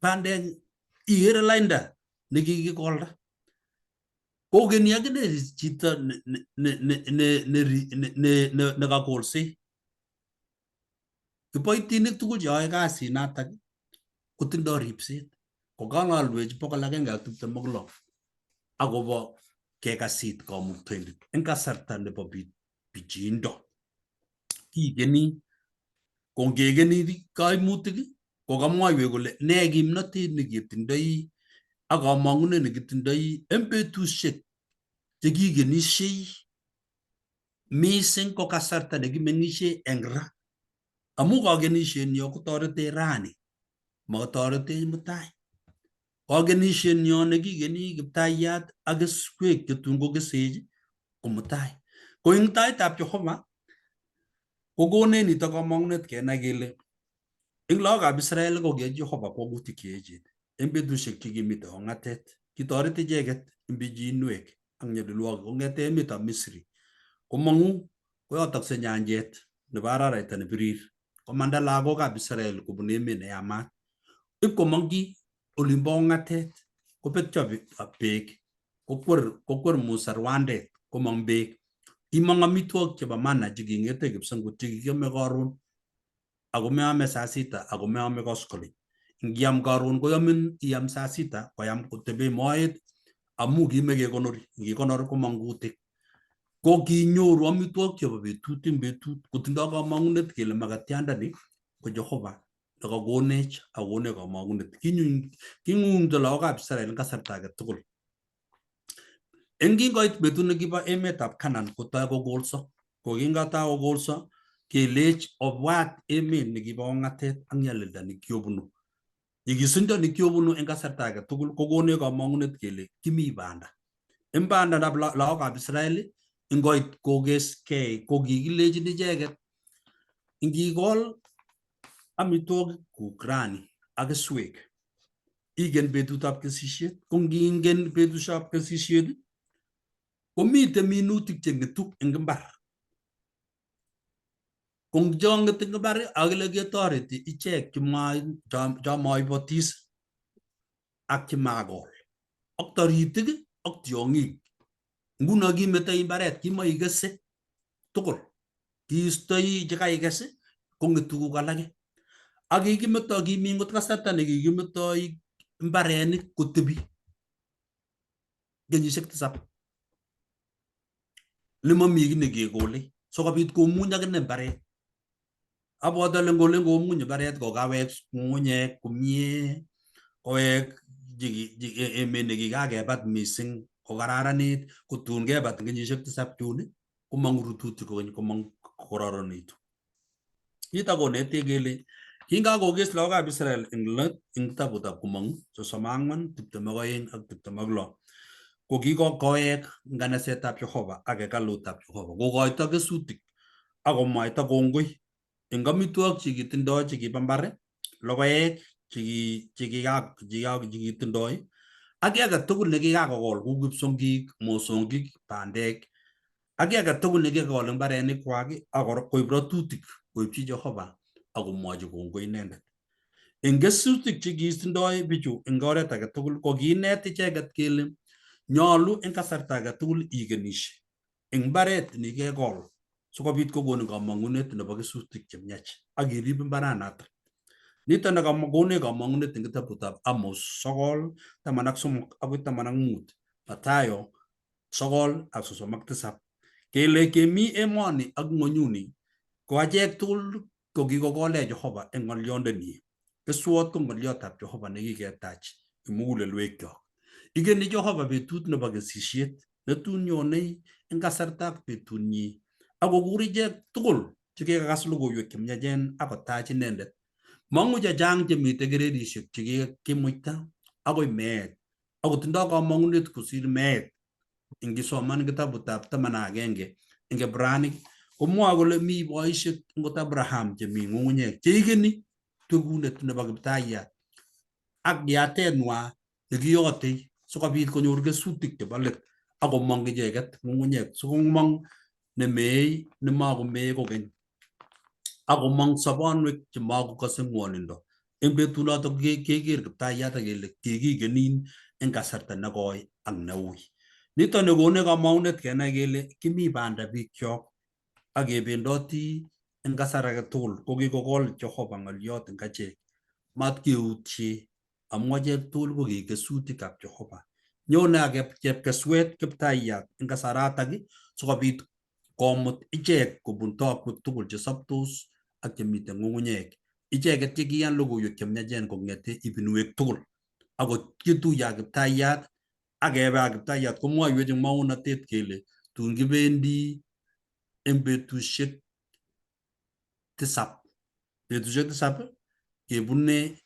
bandek ikere lainda nekikikolda. Kokeni akine chito nekakolsei. Kiboitinik tugul cheyoe kasit natak kotindoi ripset. Kokang'alwech 126 akobo kekasit kamuktaindet eng kasarta nebo pichiindo. Kikeni ko ngekeni kaimutik kokamwoiwech kole ne kimnotet neketindoi ak kamong'unet nekitindoi eng betusiek chekikenishei mising ko kasarta nekimeng'ishei eng ra. Amu kakenishenyo kotoretech rani, matoretech mutai. Kakenishenyo nekikeni kiptayat ak keswek chetun kokesech ko mutai. Ko eng taitab Jehova kokonech nito kamong'unet kenai kele eng lagokab Israel kokiyochi Jehova kwong'utik che echen eng betusiek chekimite ong'atet. Kitoret icheket eng pichinwek ak nyalilwogik kong'ete emetab Misri komong'u koyotokse nyanjet nebo araraita nebirir komanda lagokab Israel kobun emet neyamat ipkomong'chi olimbo ong'atet kobetyo beek kokwer Musa rwandet komong beek. Kimong amitwogik chebo mana cheking'ete kipsengwet chekikiome karon ako meame saa sita ako meame koskoling. Ngiam karon koyomin iam saa sita koyam kotebe moet amu kimekekonori ngikonor komong kutik. Ko kinyoru amitwogik chebo betut eng betut kotindoi kamong'unet kele makatiandani ko Jehova nekakonech akokonech kamong'unet. King'ung'to lagokab Israel eng kasarta age tugul. Eng kingoit betut nekibo emetab Canaan kotoi kokolso, ko kingotai kokolso kelech obwat emet nekibo ong'atet ak nyalilda nekiobunu. Nyikisindo nekiobunu eng kasarta age tugul kokonech kamong'unet kele kimi banda. Eng bandab lagokab Israel ingoit kokeskei ko kikilechin icheket ingikol amitwogikuk rani ak keswek igen betutab kesisiet ko ngingen betusiekab kesisiet komiten minutik cheng'etu eng imbar. Ko chong'et eng imbar akile ketoreti ichek chomoibotis ak chemakol ak toritik ak tiong'ik. Nguno kimetoi mbaret kimoikese tugul kiistoi chekaikes kong'et tuguk alake. Ak kikimetoi kimi ngot kasarta nekikimetoi mbarenik kotebi kenyisiek 7 nemomi kiy nekekole sikobit komuny akine mbaret. Abwati ale ngolen komuny mbaret kokawek ng'ung'unyek komie kowek emet nekikakebat mising kokararanit kotun kebat eng kenyisiek 7 chun komong'u rututik kokeny komong kokororonitu. Nito konetech kele kingakokes lagokab Israel eng let eng kitabutab Komong'u 34 22 ak 26 ko kikokoek nganasetab Jehova ak hekalutab Jehova kokoito kesutik ak komwaita kongoi eng amitwogik chekitindoi chekibo mbar, logoek chekitindoi ak kiy age tugul nekikakokol kou kipsongik, mosongik, bandek ak kiy age tugul nekikakol eng mbarenikwak ak koib ratutik koibchi Jehova ak komwochi kongoi inendet. Eng kesutik chekitindoi bichu eng oret age tugul ko kiinet icheket kele nyolu eng kasarta age tugul ikenishe. Eng mbaret nikekol sikobit kokonin kamang'unet nebo kesutik chemiach ak irib mbaranatak. Niton ne konech kamang'unet eng kitabutab Amos 9 13 akoi 15, Mathayo 9:37 kele kemi emoni ak ng'onyuni ko achek tugul ko kikokolech Jehova eng ng'olyondenyi. Keswot ko ng'olyotab Jehova nekiketach eng mugulelwekyok. Igeni Jehova betut nebo kesisiet netun nyonei eng kasarta ak betunyi ak kokur ichek tugul chekikakas logoiwek chemiachen ak kotach inendet. Mong'u chechang chemitei kererisiek chekikimuita akoi meet akotindoi kamang'unet kosir meet. Ingisoman kitabutab 11 eng Ibranic komwoe kole mi boisiek ngot Abraham chemi ng'ung'unyek cheigeni twekunet nebo Kiptayat ak yatenwa nekiyotei sikobit konyor kesutik chebo let akomong icheket ng'ung'unyek sikomong nemeei nemakomee kokeny akomong sobonwek chemakokose ng'wonindo. Eng betunoto keker Kiptayat ak kele kikikenin eng kasarta nekoi ak neui. Niton nekonech kamang'unet kenai kele kimi banda biikchok ak kebendoti eng kasar age tugul ko kikokol Jehova ng'olyot eng achek. Mat keutye amu achek tugul ko ki kesutikab Jehova. Nyone ake chepkeswet Kiptayat eng kasaratak sikobit komut ichek kobun tokwek tugul chesoptos ak chemiten ng'ung'unyek. Icheket chekiyan logoiwek chemiachen kong'ete ibinwek tugul. Akot kituye ak Kiptayat ak kebe ak Kiptayat komwoiwech eng maonatet kele tun kibendi eng betusiek tisab. Betusiek tisab kebune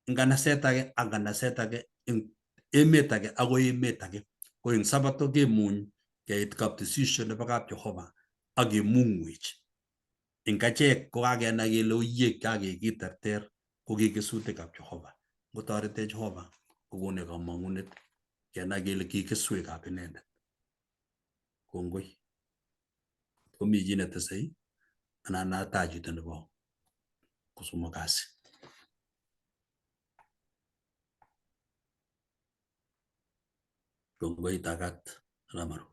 nganaset age ak nganaset age eng emet age akoi emet age. Ko eng sabato kemuny keit kaptisisio nebo kap Jehova ak kemung'wech. Eng achek ko kakenai kele oiye kakeik kiterter ko ki kesutikab Jehova. Ngotoretech Jehova kokonech kamang'unet kenai kele ki keswekab inendet. Kongoi. Komi chi netesei anan ata chito nebo kosomok kasi. Kongoi takat Ramaru.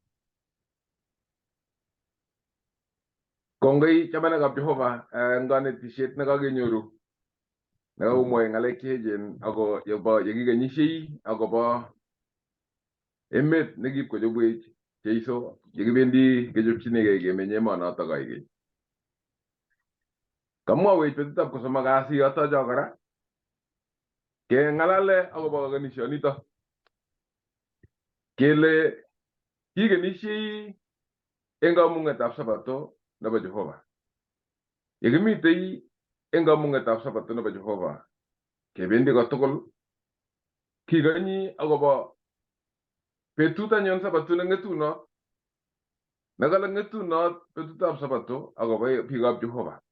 Kongoi chamanikab Jehova eng kanetisiet nekakenyoru nekakomwoe ng'alek cheechen ako yebo yekikenyisiei akobo emet nekipkochobwech Jeiso yekibendi kechopchinigei kemeny emonoto koikeny. Kamwawech betutab kosomok kasi yotocho kora keng'alale akobo kakenishonito kele kikenishei eng kamung'etab sabato nebo Jehova. Yekimitei eng kamung'etab sabato nebo Jehova kebendi kotugul kikonyi akobo betut anyun sabato neng'etunot nekale ng'etunot betutab sabato akobo biikab Jehova.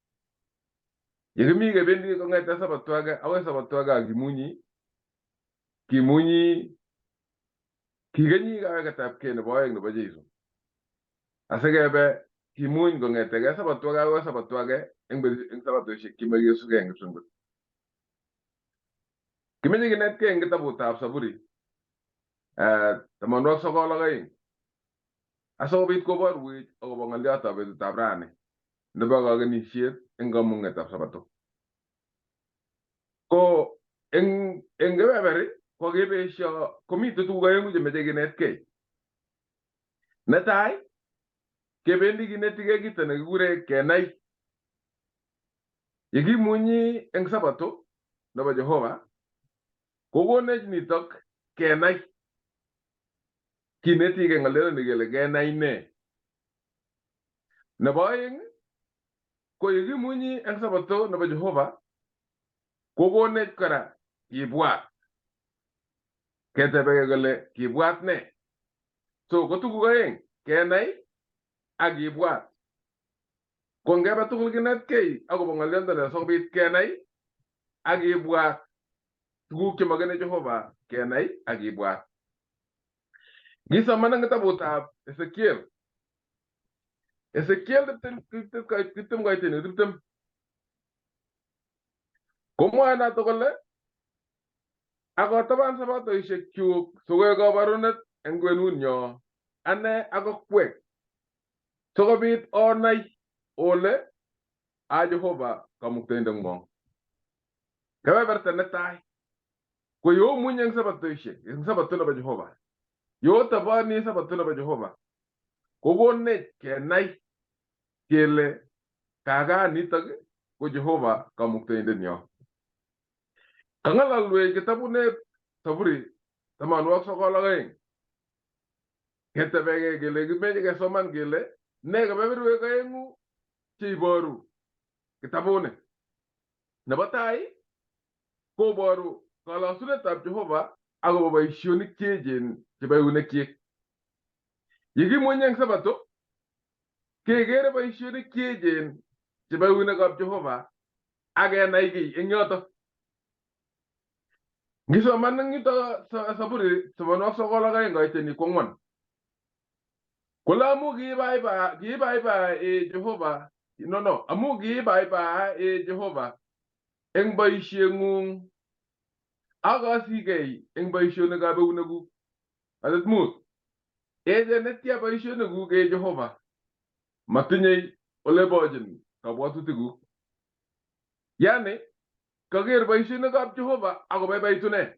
Yekimi kebendi kong'ete sabato age akoi sabato age ak kimunyi kimunyi kikenyi kaweketabkei nebo oeng nebo Jeiso. Asikebe kimuny kong'etegei sabato age akoi sabato age eng sabatosiek chemakesugei eng kipsongot. Kimeche kinetkei eng kitabutab Saburi 92 asikobit koborwech akobo ng'olyotab betutab rani nebo kakenisiet eng kamung'etab sabato. Ko eng kebeberi ko kebesio komitei tuguk aeng'u chemeche kinetkei. Netai kebendi kinetigei kito nekikure kenai. Yekimunyi eng sabato nebo Jehova kokonech nitok kenai. Kinetigei ng'olyondoni kele kenai ne. Nebo oeng ko yekimunyi eng sabato nebo Jehova kokonech kora kibwat. Ketebeke kole kibwat ne. So ko tuguk oeng kenai ak kibwat. Ko ngebe tugul kinetkei akobo ng'olyondoni asikobit kenai ak kibwat tuguk chemokeni Jehova kenai ak kibwat. Kisoman eng kitabutab Ezekiel. Ezekiel 20:20. Komwoe noto kole akotaban sabatoisiekyuk sikoek kaborunet eng kwenunyo ane ak okwek Sikobit onai ole a Jehova Kamuktaindeng'wong. Kebeberta netai ko yomuny eng sabatoishek, eng sabato nebo Jehova. Yotoboni sabato nebo Jehova kokonech kenai kele kagaa nitok ko Jehova Kamuktaindenyo. Kang'alalwech kitabuneb Saburi 92. Ketebegei kele kimeche kesoman kele ne kebeberwek aeng'u cheiboru kitabuni. Nebo tai koboru kalosunetab Jehova akobo boisionik cheechen chebo eunekyik. Yekimunye eng sabato kekere boisionik cheechen chebo eunekab Jehova ak kenai kiy eng yoto. Ngisoman eng yuto Saburi 92 koiteni 4. Kole amu kiibaibaa e Jehova, no, amu kiibaibaa e Jehova eng boisieng'ung akasigei eng boisionikab eunekuk. Kasit 5. Echen netya boisionikuk e Jehova, matinyei olebochin kabwatutikuk. Yani kaker boisionikab Jehova akobaibaitu ine.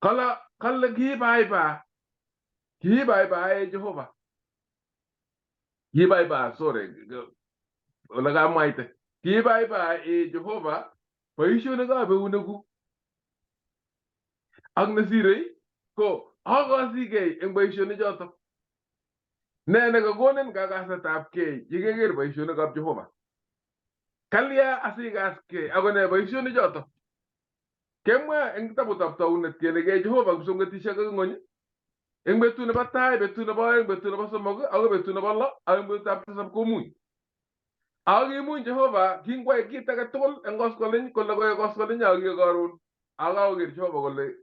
Kale kiibaibaa e Jehova. Kiibaibaa, sorry, ole kamwaite. Kiibaibaa e Jehova boisionikab eunekuk. Ak nesirei ko akasigei eng boisionichoto. Ne nekakonin kakasetabkei yekeker boisionikab Jehova. Kalya asikaskei ako ne boisionichoto. Kemwa eng kitabutab Taunet kele kiyai Jehova kipsongetisiek ak ng'ony eng betut nebo tai, betut nebo aeng, betut nebo somok, akoi betut nebo lo, ak eng betutab tisab komuny. Ako kimuny Jehova kinkwai kit age tugul eng koskoliny kole koek koskoliny ak kiek karon. Ako kakoker Jehova kole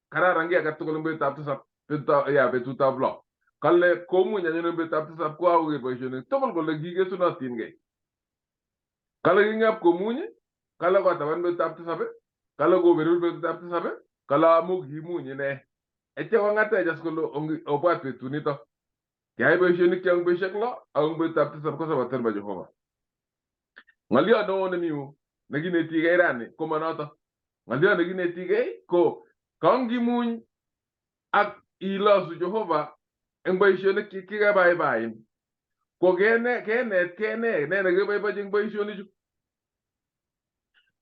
kararan kiy age tugul eng betutab tisab, betutab lo. Kale komuny anyun eng betutab tisab ko kakoker boisionik tugul kole kikesunotinkei. Kale king'ep komuny, kale kotaban betutab tisab, kale koberur betutab tisab, kale amu kimuny ine. Etya kong'atech as kole obwat betunito. Kiyai boisionik eng betusiek lo, ak eng betutab tisab ko sabato nebo Jehova. Ng'oliot neo nemi yu nekinetigei rani ko manoto. Ng'oliot nekinetigei ko kangimuny ak ilosu Jehova eng boisionik chekebaibain. Ko kenetkei ne nekeboibochi eng boisionichu.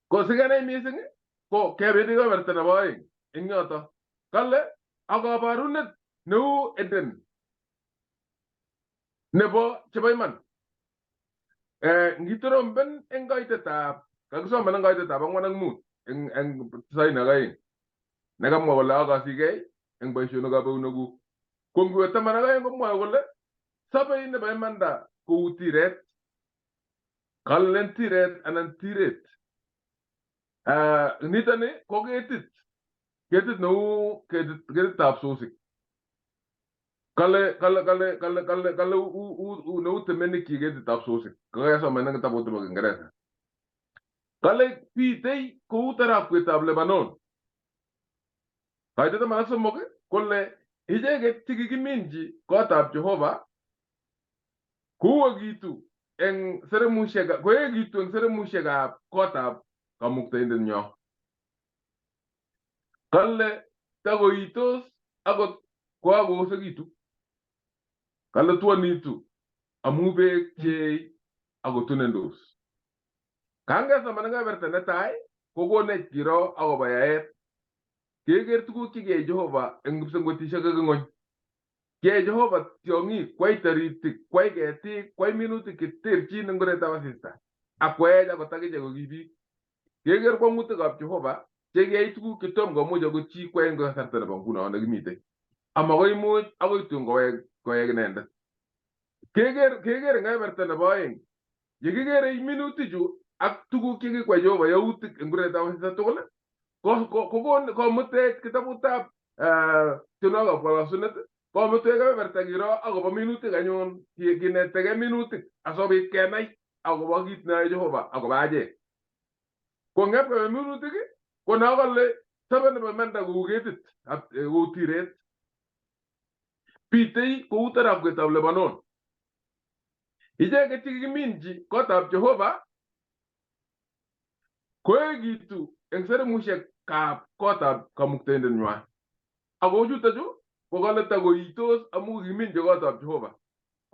Ko sikenai mising ko kebendi kebeberta nebo aeng eng yoto. Kale ak kabarunet neu Eden nebo chebo iman. Ngitoromben eng kaitetab, kakisoman eng kaitetab 4 ak 5 eng 92. Nekamwa kole akasigei eng boisionikab eunekuk. Ko ngiwe 12 komwoe kole sobei nebo imanda kou tiret. Kalen tiret anan tiret. Nitoni ko ketit. Ketit neu ketitab sosik. Kale neu temenik ketitab sosik. Kakesoman eng kitabut nebo Kiingereza. Kale pitei kou tarakwetab Lebanon. Kaitet 13 kole icheket chekikiminchi kotab Jehova kowekitu eng seremusiek, koekitu eng seremusiekab kotab Kamuktaindenyo. Kale takoitos akot kokakoyosekitu. Kale twonitu amu beek cheei akotunendos. Kangesoman eng kebeberta netai kokonech kiro akobo yaet. Keker tuguk chekiyai Jehova eng kipsengwetisiek ak ng'ony. Kiyai Jehova tiong'ik, kwai taritik, kwai ketik, kwai minutik cheterchin eng oretab asista. Ak koech akot akichek ko ki biik. Keker kwang'utikab Jehova chekiyai tuguk chetom komuch akot chi kwai eng kasarta nebo nguno nekimitei. Amakoimuch akoi tun kowek inendet. Keker eng kebeberta nebo aeng. Yekikere minutichu ak tuguk chekikwai Jehova yautik eng oretab asista tugul komutech kitabutab tienwokikab kalosunet komutech kebeberta kiro akobo minutik anyun kinetegei minutik asikobit kenai akobo kit neyoe Jehova akobo achek. Ko ngep kebe minutik ko no kole sobe nebo imanda kou ketit kou tiret. Pitei kou tarakwetab Lebanon. Icheket chekikiminchi kotab Jehova koekitu eng seremushekab kotab kamuktaindennywan. Ako chutochu ko kale takoitos amu kikiminchi kotab Jehova.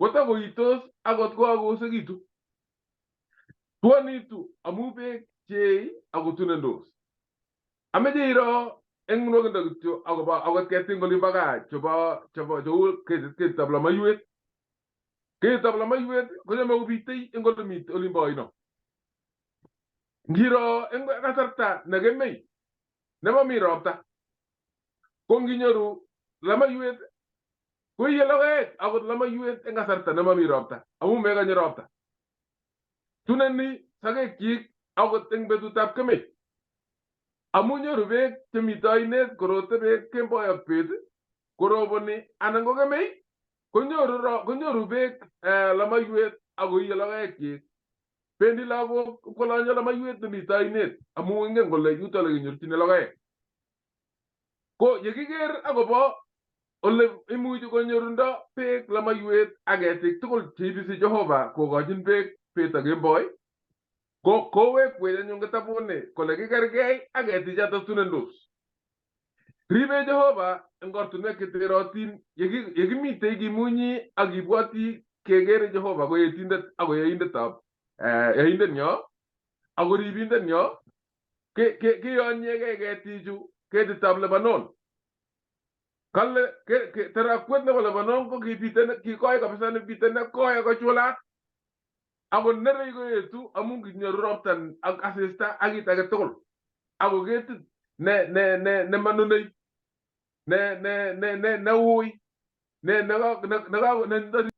Kotakoitos akot kokakoyosekitu. Twonitu amu beek cheei akotunendos. Ameche iro eng nwokindo kityo akobo akot ketik olimbo gaa chebo chebo cheu ketitab lamaiwet. Ketitab lamaiwet kochome kobitei eng ole olimbo oino. Ngiro eng kasarta ne kemei nemomi ropta ko nginyoru lamaiwet koiye logoek akot lamaiwet eng kasarta nemomi ropta amu mekonye ropta. Tuneni sokekyik akot eng betutab kemei amu nyoru beek chemite oinet korote beek kemboi ak bet koroboni anan ko kemei konyoru beek lamaiwet akoiye logoekyik. Bendi lagok kolonye lamaiwet nemite oinet amu ingen kole yuto ole kenyorchini logoek. Ko yekiker akobo ole imuchi konyorundo beek lamaiwet ak ketik tugul cheibisi Jehova kokochin beek bet ak kemboi ko kowekwech anyun kitabuni kole kikergei ak ketichoto tunendos. Ribe Jehova eng ortinwek cheterotin yekimitei kimunyi ak kibwoti kekere Jehova ko yetindet ak koyoindetab yoindenyo ak koribindenyo kiyonyegei ketichu ketitab Lebanon. Kale terakwet nebo Lebanon ko kibite kikoi kabisa nebite nekoi ako chulat ako nerei koetu amu kinyoru ropta ak asista ak kit age tugul ako ketit ne ne ne nemanunei ne ne ne ne neui ne ne ne ne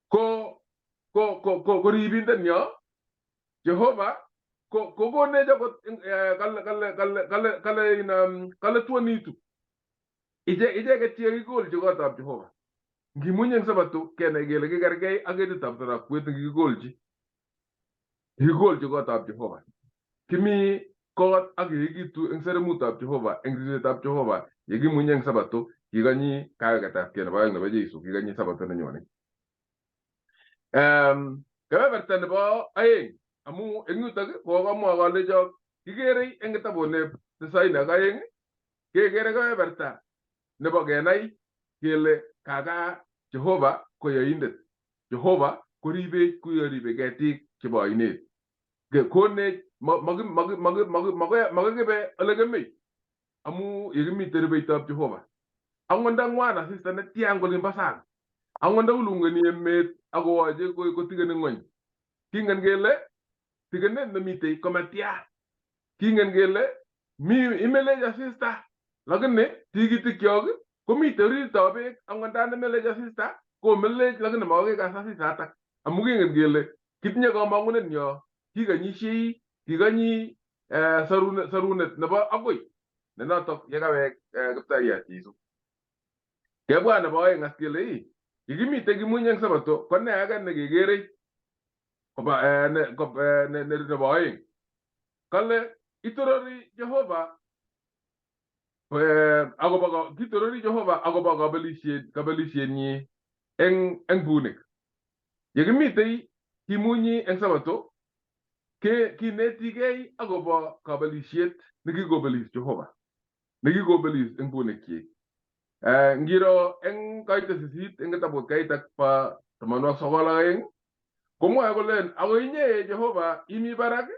ko ko ko ko ko ribindenyo Jehova ko kokonech akot kale kale kale kale kale in kale twonitu icheket chekikikolchi kotab Jehova. Ngimuny eng sabato kenai kele kikergei ak ketitab tarakwet nekikikolchi kikikolchi kotab Jehova. Kimi kot ak keekitu eng seremutab Jehova eng ribsetab Jehova yekimuny eng sabato kikonyi kaweketabkei nebo oeng nebo Jesu kikonyi sabato nenyone. Kebeberta nebo aeng amu eng yutok kokamwa kalechok kikerei eng kitabut tisaini ak aeng kekere kebeberta nebo kenai kele kaka Jehova ko yoindet. Jehova koribech kuyoribe ketik chebo oinet. Konech makikibe ole kemei amu yekimite ribeitab Jehova. Angot nda ng'wan asista netya eng olimbo sang, angot nda ulungeni emet akowoche kotikeni ng'wony, kingen kele tikenet nemitei komatya. Kingen kele mi imelech asista lakini tikitikyok komite orititab beek angot nda nemelech asista komelech lakini makokikas asisatak amu kingen kele kitinye kamang'unet nyo kikonyishei kikonyi sarunet nebo akoi ne notok yekawek Kiptayat Jesu. Kebwa nebo oeng as kele yekimite kimuny eng sabato ko ne age nekekerei koba nebo oeng. Kale itorori Jehova akobo kitorori Jehova akobo kabelishienyi eng bunik. Yekimitei kimunyi eng sabato kinetigei akobo kabelishiet nekikobelis Jehova nekikobelis eng bunikyik. Ngiro eng kaita sisit eng kitabut kaitak pa 92 komwoe kolen ako inye Jehova imi barak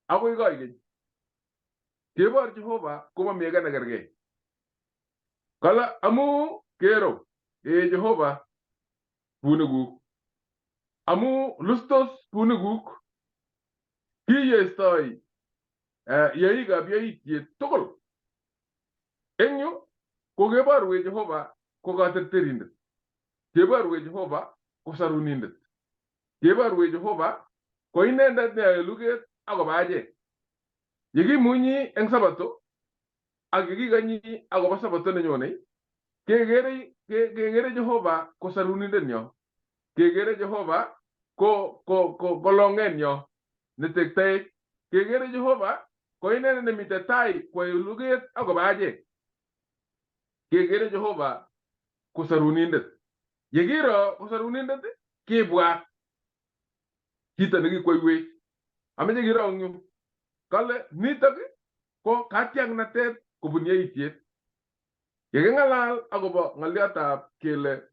akoi koikeny. Kebor Jehova komomi age nekergei. Kale amu kero Jehova bunikuk amu lustos bunikuk kiyestoi yaikab yaitiet tugul. Eng yu ko keborwech Jehova ko katerterindet. Keborwech Jehova ko sarunindet. Keborwech Jehova ko inendet neyoe luget akobo achek. Yekimunyi eng sabato ak yekikonyi akobo sabato nenyone kekere Jehova ko sarunindenyo. Kekere Jehova ko kolong'enyo netektaech. Kekere Jehova ko inendet nemite tai koyoe luget akobo achek. Kekere Jehova ko sarunindet. Yekiro ko sarunindet kibwat kito nekikwoiwech. Ameche kiro eng yu kale nitok ko katiaknatet kobun yaitiet. Yeking'alal akobo ng'olyotab kele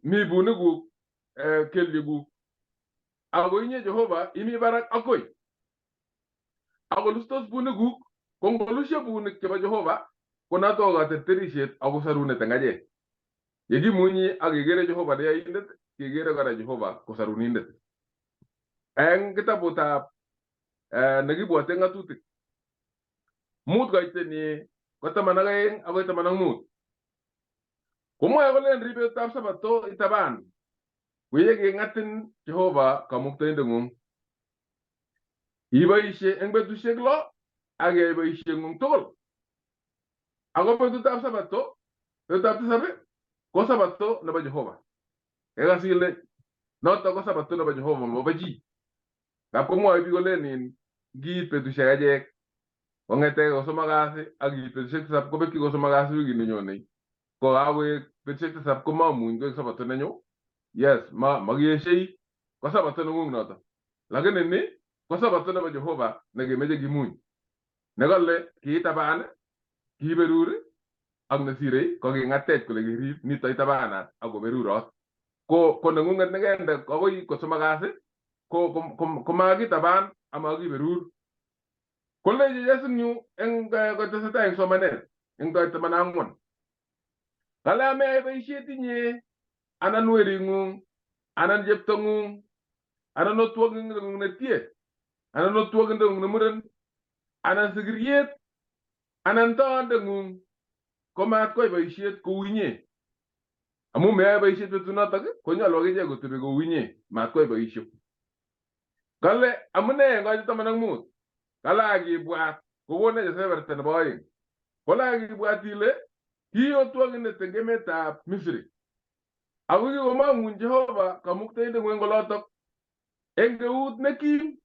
mi bunikuk kelyekuk ako inye Jehova imi barak akoi akolustos bunikuk ko ngolusyo bunik chebo Jehova ko noto ko katerterisiet ako sarunet eng achek. Yekimunyi ak kekere Jehova neyoindet kekere kora Jehova ko sarunindet. Eng kitabutab nekibwote ng'atutik 5 koitenyi ko 12 akoi 15 komwoe kolen ribetab sabato itaban kuye king'atin Jehova kamuktaindeng'ung. Iboisie eng betusiek 6 ak iyai boisieng'ung tugul. Ako betutab sabato, betutab 7 ko sabato nebo Jehova. Kekas ile noto ko sabato nebo Jehova mobo chi. Ngap komwoe biik kolen ngiit betusiek achek kong'ete kosomok kasi ak iit betusiek 7 kobekyi kosomok kasi wikit nenyone. Ko kakoek betusiek 7 komamuny koek sabato nenyu. Yes, makieshei ko sabato neng'ung noto. Lakini ni ko sabato nebo Jehova nekemeche kimuny. Nekale kiitaban, kiberur ak nesirei ko king'atech kole kirib nito itabanat ak koberurot. Ko neng'ung'et nekende akoi kosomok kasi ko komakitaban amakiberur. Koleji eng yu eng kotesetai eng somanet eng 14. Kale ameyai boisiet inye anan wering'ung anan cheptong'ung anan otwokindeng'ung netie anan otwokindeng'ung nemuren anan sikiriet anan toondeng'ung komat kwai boisiet kou inye. Amu meyoe boisiet betunotok konyolu akichek kotebi kou inye mat kwai boisio. Kale amune eng koito 15 kale akibwat kokonech kebeberta nebo 2. Kole akibwat ile kiotwokindet eng emetab Misri. Ako kikomong'un Jehova kamuktaindeng'ung eng olotok eng eut nekim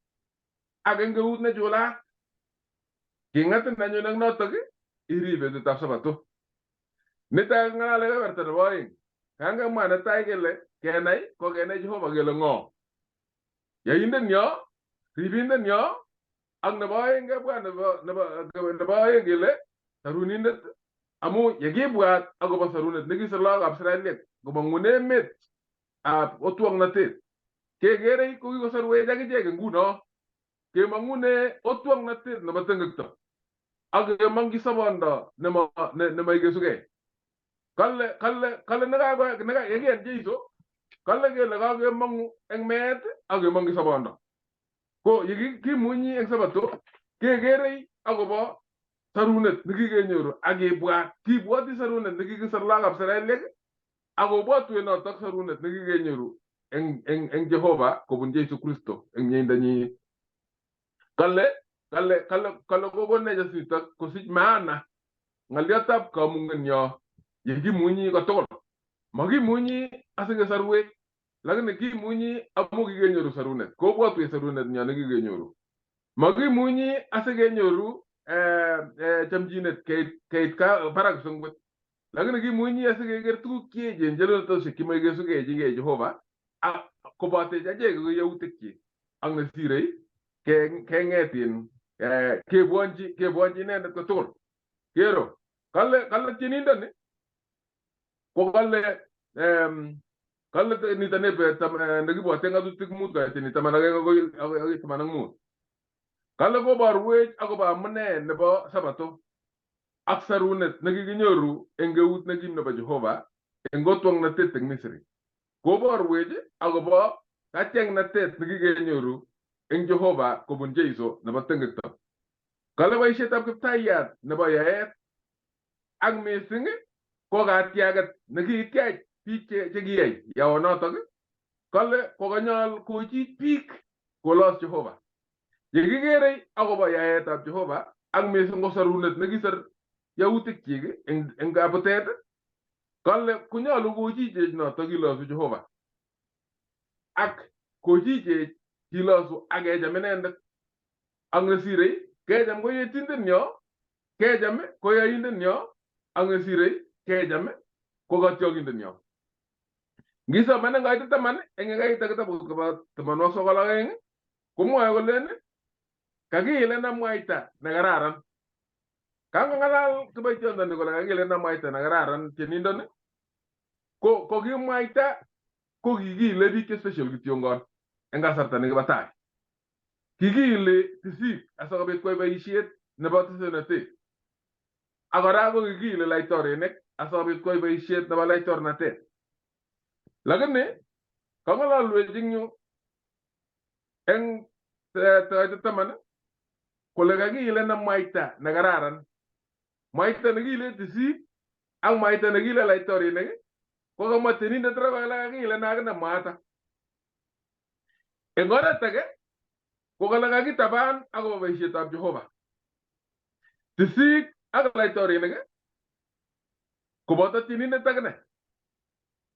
ak eng eut nechulat. King'atin anyun eng notok irib betutab sabato. Nito ng'alale kebeberta nebo 2. Kangemwa netai kele kenai ko kenai Jehova kele ng'o. Yoindenyo, ribindenyo ak nebo 2 kebwa nebo 2 kele sarunindet amu yekibwat akobo sarunet nekisir lagokab Israeliek komong'un emet ab otwoknotet. Kekere kokikosorwech akichek nguno kemong'une otwoknotet nebo tengekto ak kemong'yi sobondo nemaikesugei. Kale yekiyan Jeiso kale kele kakemong'u eng meet ak kemong'yi sobondo. Ko yekimunyi eng sabato kekerei akobo sarunet nekikenyoru ak kibwat. Kibwoti sarunet nekikisor lagokab Israeliek ak kobwotwech notok sarunet nekikenyoru eng Jehova kobun Jesu Kristo eng mieindanyi. Kale kokonech asito kosich maana ng'olyotab kamung'enyo yekimunyi kotugul. Makimunyi asikesarwech lakini kimunyi amu kikenyoru sarunet. Kobwotwech sarunet nyo nekikenyoru. Makimunyi asikenyoru chamchinet keit barak songwet. Lakini kimunyi asikeker tuguk cheechen chelotosiek chemoikesugechigei Jehova ak kobatech achek ko yautikyik ak nesirei keng'etin kebwonchi inendet kotugul. Kero kale tienindoni ko kale kale nito nekibwote ng'atutik 5 koiteni 11 akoi 15. Kale koborwech akobo amune nebo sabato ak sarunet nekikinyoru eng eut nekim nebo Jehova eng otwoknotet eng Misri. Koborwech akobo katiaknatet nekikenyoru eng Jehova kobun Jeiso nebo tengekto. Kale boisietab kiptayat nebo yaet ak mising ko katiaket nekiitiach biik chekiyai yaonotok kale kokanyol kochich biik kolos Jehova. Yekikerei akobo yaetab Jehova ak mising ko sarunet nekisor yautikyik eng kabutet kale konyolu kochichech notok kilosu Jehova ak kochichech kilosu ak kecham inendet. Ak nesirei kecham ko yetindenyo, kecham ko yoindenyo, ak nesirei kecham ko kotyokindenyo. Ngisoman eng kaitet 10 eng yekaita kitabut kobo 92 komwoe kolen kakiilena mwaita nekararan. Kangong'alal kiboitiondoni kole kakiilena mwaita nekararan tienindoni ko kokimwaita ko kikiile biik che special kityongon eng kasarta nekibo tai. Kikiili tisik asikobit kwai boisiet nebo tesonotet. Ak kora ko kikiili laitorinik asikobit kwai boisiet nebo laitornatet. Lakini kang'ololwech eng yu eng kaitet 10 kole kakiilena mwaita nekararan. Mwaita nekiile tisik ak mwaita nekiile laitorinik ko kamwa tienindet ra kole kakiilena akine mwaata. Eng oret age ko kole kakitaban akobo boisietab Jehova. Tisik ak laitorinik koboto tienindet akine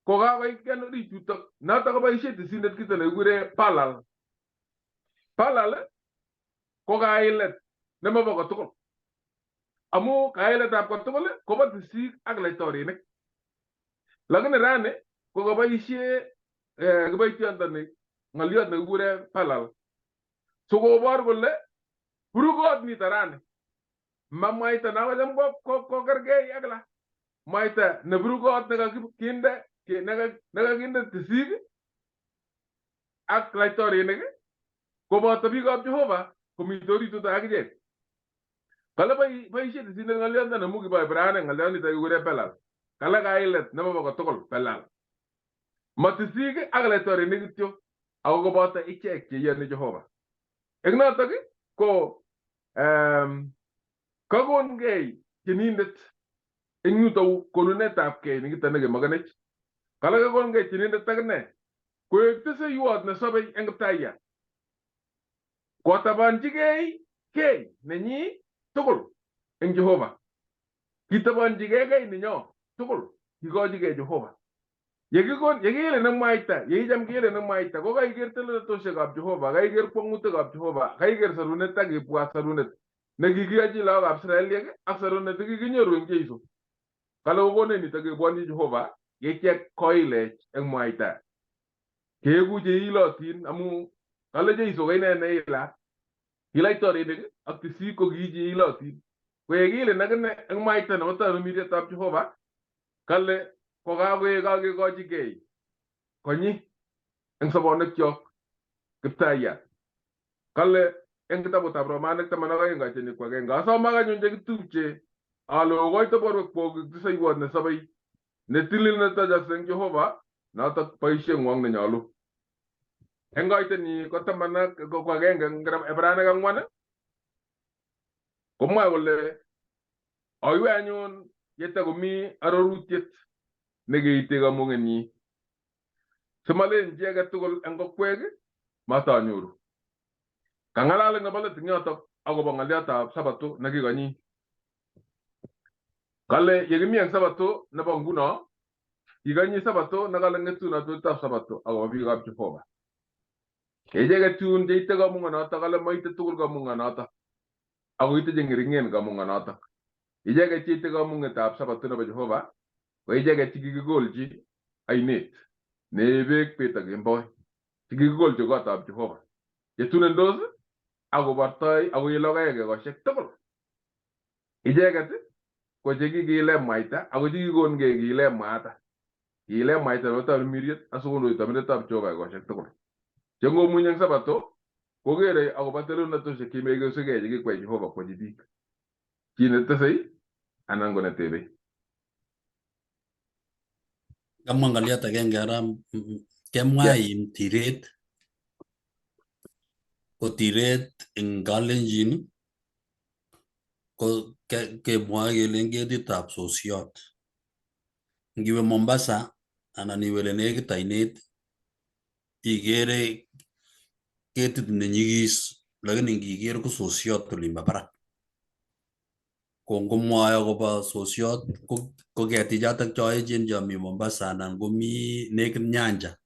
ko kakoingian orit yutok notok koboisie tisindet kito nekikure palal. Palal ko kailet nemobo kotugul amu kailetab kotugul kobo tisik ak laitorinik. Lakini rani ko kaboisie kiboitiondoni ng'oliot nekikure palal sikobor kole burukot nito rani ma mwaita nokocham kokergei ak la mwaita neburukot nekakinde nekakinde tisik ak laitorinik koboto biikab Jehova komite orit yuto akichek. Kale boisie tisindet ng'oliondoni amu kibo Ibraniek ng'oliondonito kikure Belal. Kale kailet nemobo kotugul Belal. Ma tisik ak laitorinik kityo ako koboto ichek cheiyoni Jehova. Eng notok ko kakongei tienindet eng yuto konunetab kei nekito nekemokenech. Kale kakongei tienindet akine koek teseiwot nesobei eng kiptayat. Kotabanchigei kei nenyi tugul eng Jehova. Kitabanchigei kei nenyo tugul kikochigei Jehova. Yekiilene mwaita, yeicham kiilene mwaita, ko kaiker teleltoshekab Jehova, kaiker kwong'utikab Jehova, kaiker sarunet ak ibwat sarunet nekikiyochi lagokab Israeliek ak sarunet nekikinyoru eng Jeiso. Kale kokonech nito kebwonchi Jehova yeitya koilech eng mwaita. Keeku cheilotin amu kale Jeiso ko ine neilat. Ki laitorinik ak tisik ko ki cheilotin. Ko yekiilen akine eng mwaita nebo tarumirietab Jehova, kale kokakoek kakekochigei konyi eng sobonwekyok kiptayat. Kale eng kitabutab Romanik 12 kaitet 1 asomok anyun chekitupche ale okoito borwekwok koek tiseiwot nesobei netilil netochokse eng Jehova notok boisieng'wong nenyolu. Eng koitenyi ko 11 eng Ibraniek 4 komwoe kole aiwe anyun yetakomi arorutiet nekeite kamung'enyi simalen chi age tugul eng kokwek matanyoru. Kang'alal eng nebo let eng yotok akobo ng'oliotab sabato nekikonyi. Kale yekimi eng sabato nebo nguno kikonyi sabato nekale ng'etunotwetab sabato akobo biikab Jehova. Icheket chun cheite kamung'onotok kale maite tugul kamung'onotok ako ite cheng'ering'en kamung'onotok. Icheket cheite kamung'etab sabato nebo Jehova ko icheket chekikikolchi ainet nee beek bet ak kemboi chekikikolchi kotab Jehova chetunendos akobortoi akoye logoek ekosiek tugul. Icheket ko chekikiile mwaita ako chekikonkei kiile mwaata. Kiile mwaita nebo tamirmiriet asikondoita tamiretab Jehova ekosiek tugul. Che ngomuny eng sabato kokere akobo telelnotosiek chemekesugei chekikwai Jehova kwochi biik. Chi netesei anan ko netebei. Kamwa ng'oliot agenge ara kemwa in tiret ko tiret eng kalenjin ko kemwoe kelen ketitab sosiot. Ngiwe Mombasa anan iwe lenekit ainet ikere ketit nenyikis lakini ngiker ko sosiot olimbo barak. Ko ngomwoe akobo sosiot ko ketichotok cho echen chomi Mombasa anan komi nekit Nyanja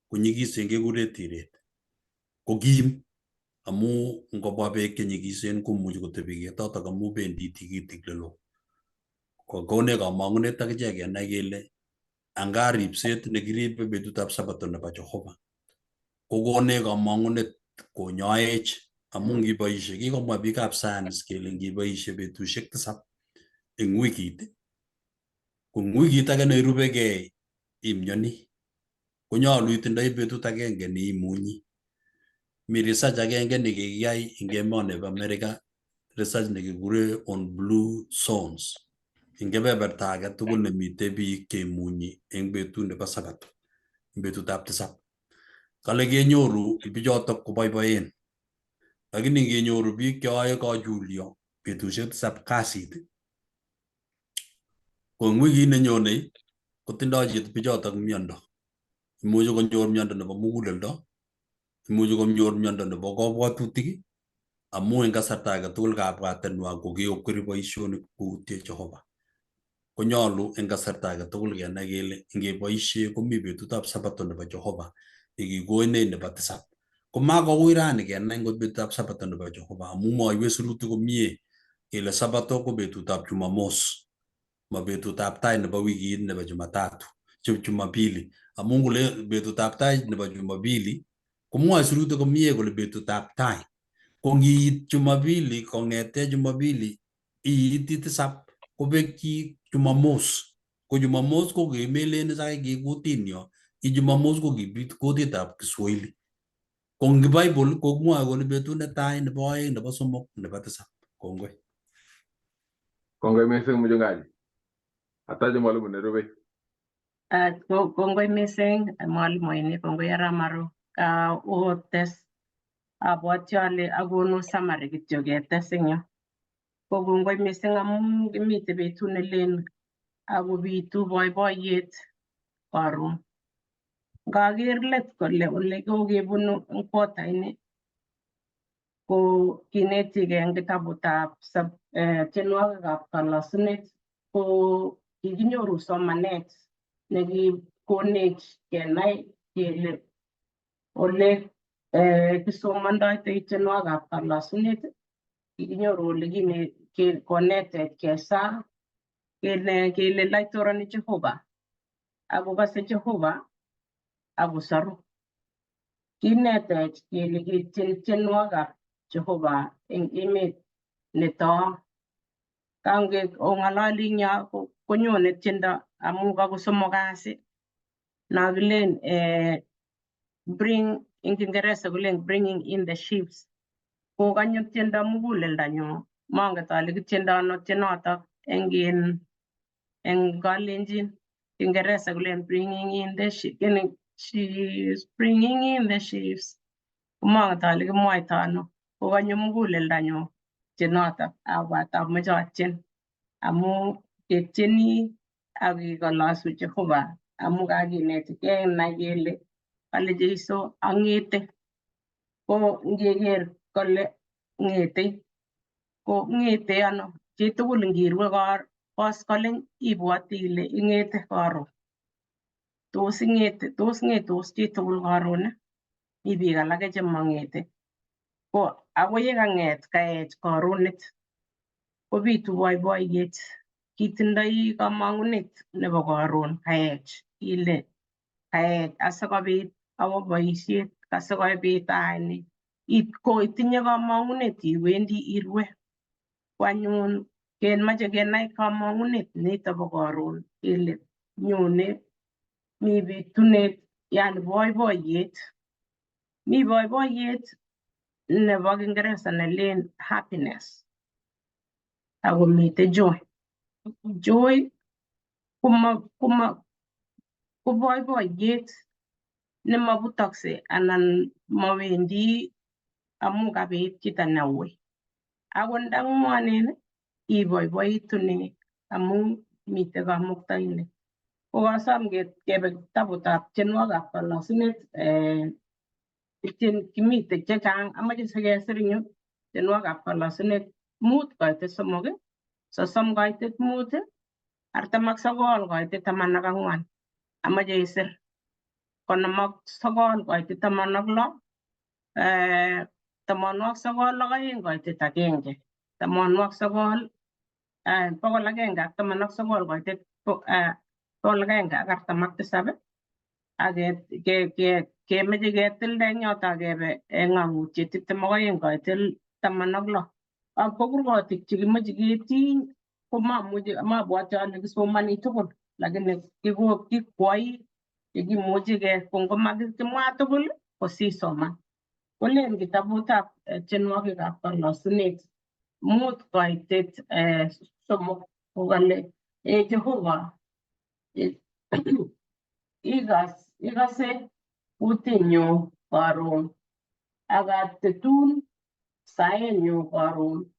konyikisen kekure tiret. Ko kim amu ngobwa beek chenyikisen komuchi kotebi ketotok amu bendi tikitik lelo. Kokonech kamang'unet akichek kenai kele anga ripset nekiribe betutab Sabato nebo Jehova kokonech kamang'unet konyoech amu ngiboishe kikomwa biikab science kele ngiboishe betusiek tisab eng wikit ko eng wikit age neirubegei imyoni konyolu itindoi betut agenge neimunyi. Mi research agenge nekikiyai eng emoni bo America, research nekikure on blue zones eng kebeberta age tugul nemite biik cheimunyi eng betut nebo Sabato, eng betutab tisab. Kale kenyoru bichotok koboiboen, lakini ngenyoru biik cheyoe kachulyo betusiek tisab kasit ko eng wikit nenyone kotindoi chito bichotok miondo. Imuchi konyor miondo nebo muguleldo, imuchi konyor miondo nebo kabwatutik amu eng kasarta age tugul kabwatenwa kokiokweri boisionik koutie Jehova. Konyolu eng kasarta age tugul kenai kele ngeboisie komi betutab Sabato nebo Jehova nekikonech nebo tisab. Komakouy rani kenai ngot betutab Sabato nebo Jehova amu mwoiwech sirutik komie kele Sabato ko betutab Jumamos, ma betutab tai nebo wikit nebo Jumatatu, Jumapili. Amu ngole betutab tai nebo Jumapili komwoe sirutik komie kole betutab tai. Ko ngiit Jumapili kong'ete Jumapili iiti tisab kobekyi Jumamos. Ko Jumamos ko kimelen is akoi ki kutinyo, ki Jumamos ko ki kutitab Kiswahili. Ko eng Bible ko mwoe kole betut netai, nebo oeng, nebo somok, nebo tisab. Kongoi. Kongoi missing mchungaji. Ataje mwalimu nerube. Kongoi missing mwalimuinik, kongoi Arap Maru. Otes abwati ale akonu summary kityo ketes eng yu. Ko kongoi missing amu kimite betut nelen akobitu boiboiyet karon. Ngaker let kole ole kokebunu eng quarter ini ko kinetigei eng kitabutab tienwogikab kalosunet ko kikinyoru somanet nekikonech kenai kele ole kisomondoitoi tienwogikab kalosunet. Kikinyoru ole konetech kesaa kele kele laitorani Jehova akokase Jehova akosoru. Kinetech kele ketien tienwogikab Jehova eng emet netoo. Kange ong'ololi eng yo konyone tiendo amu kakosomok kasi no kilen bring eng Kiingereza kolen bringing in the sheaves. Ko kanyo tiendo muguleldonyu, monget ale kitiendo ano tienotok eng in eng Kalenjin. Kiingereza kolen bringing in the sheaves, bringing in the sheaves. Komonget ale kimwoito ano. Ko kanyo muguleldonyu tienotok abwat amoche atien amu ketieni ak kikolosu Jehova amu kakinetkei nai kele kale Jeiso ang'ete. Ko ngeker kole ng'ete ko ng'ete ano chitugul ngirue koskoleng ibwoti ile ing'ete karon. Tos ing'ete, tos ng'etos chitugul karon? Mi biik alake chemong'ete. Ko akoi yekang'et kaech karonet kobitu boiboiyet. Kitindoi kamang'unet nebo karon kaech ile kaech asikobit awo boisiet, asikobit ayai ni. Ko itinye kamang'unet iwendi irue. Ko anyun kemoche kenai kamang'unet nito bo karon kele nyone mi bitunet yani boiboiyet. Mi boiboiyet nebo Kiingereza nelen happiness ako mite joy. Joy kuma ko boiboiyet nemabutokse anan mawendi amu kabit kito neui. Akot nda ng'wonen iboiboitu amu mitei kamuktaindet. Ko kasom kebe kitabutab tienwogikab kalosunet, kimite chechang amoche sikesir eng yu tienwogikab kalosunet 5 koitet 3, 30 koitet 5, 49 koitet 14. Amoche isir 59 koitet 16, 92 koitet 1, 92. 119 koitet 147 ak kemeche ketilda eng yoto ak kebe eng ng'ang'utiet 22 koitet 16 ak ko kurgotik chekimoche ketiny komamuchi mabwati ale kisomani tugul lakini kikwoi chekimuchi ko ngomakimwa tugul ko sisoman. Kolen kitabutab tienwogikab kalosunet 5 koitet 3 kokale e Jehova ikase kutinyu karon ak atetun saenyu karon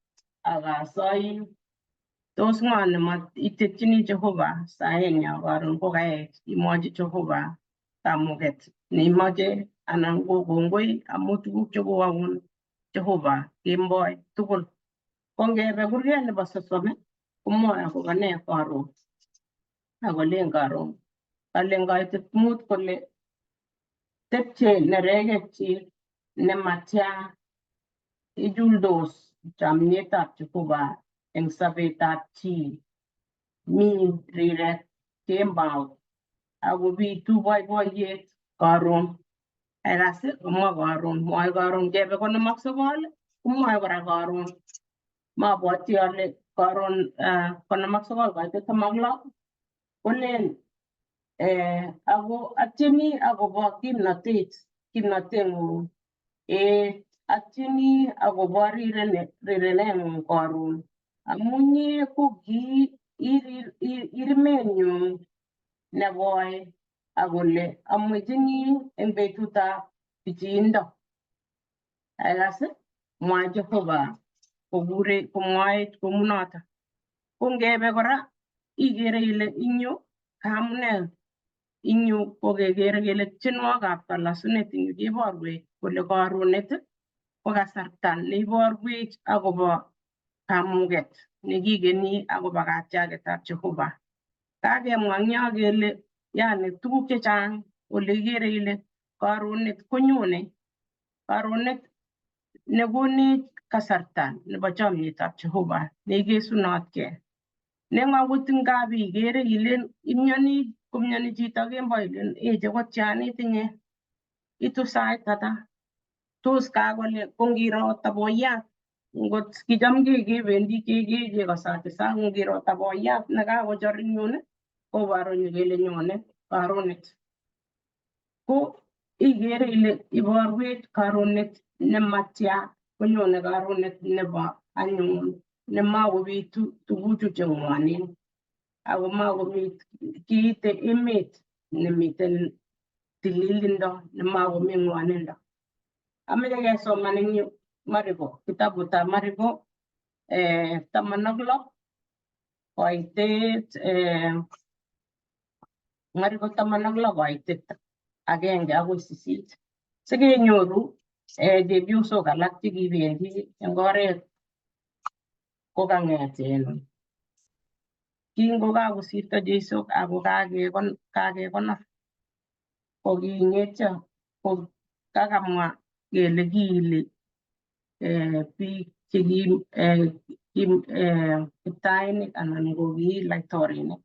ak asoin. Tos ng'o nemaitetchini Jehova saenyo karon kokaech imwochi Jehova kamuket neimoche anan ko kongoi amu tuguk chekowoun Jehova kemboi tugul. Ko ngebe kurget nebo 30 komwoe akobo nee karon akolen karon kalen koitet 5 kole tepche nerekekchik nematya ichuldos chamnyetab Jehova eng sobetab chi. Mi rirek kembout akobitu boiboiyet karon. Ekas komwa karon, mwoe karon kebe 59 komwoe kora karon. Mabwoti ale karon 59 koitet 16 kolen ako atyeni akobo kimnatet kimnateng'ung atyeni akobo rireneng'ung karon amu inye ko ki irimenyun nekoi akole amwechini eng betutab pichiindo. Ekas mwae Jehova kokure komwoe komunoto. Ko ngebe kora ikere ile ing yu kamune ing yu kokekere kele tienwogikab kalosunet ing yu keborwech kole karonet ko kasarta neiborwech akobo kamuket nekikeni akobo katyaketab Jehova. Kakemwa eng yo kele yani tuguk chechang ole ikere ile karonet konyone karonet nekonech kasarta nebo chomyetab Jehova neikesunotkei. Neng'okut ngap ikere ilen imioni komioni chito kemboi ilen eche kotyanit inye itu sait ata tos kakole ko ngiro taboyat ngot kicham kebendi kekee kekosate sang ngiro taboyat nekakochor eng yun koboru kele nyone karonet. Ko ikere ile iborwech karonet nematya konyone karonet nebo anyun nemakobitu tuguchu cheng'wonen ako makomi kiite emet nemiten tililindo nemakomi ng'wonindo. Ameche kesoman eng yu Mariko, kitabutab Mariko 16 koitet Mariko 16 koitet 1 akoi 8 sikenyoru chepyosok alak chekibendi eng oret kokang'et kingokakosirto Jesu ako kakekonor koking'etyo ko kakamwa kele kiili biik cheki kiptainik anan ko ki laitorinik.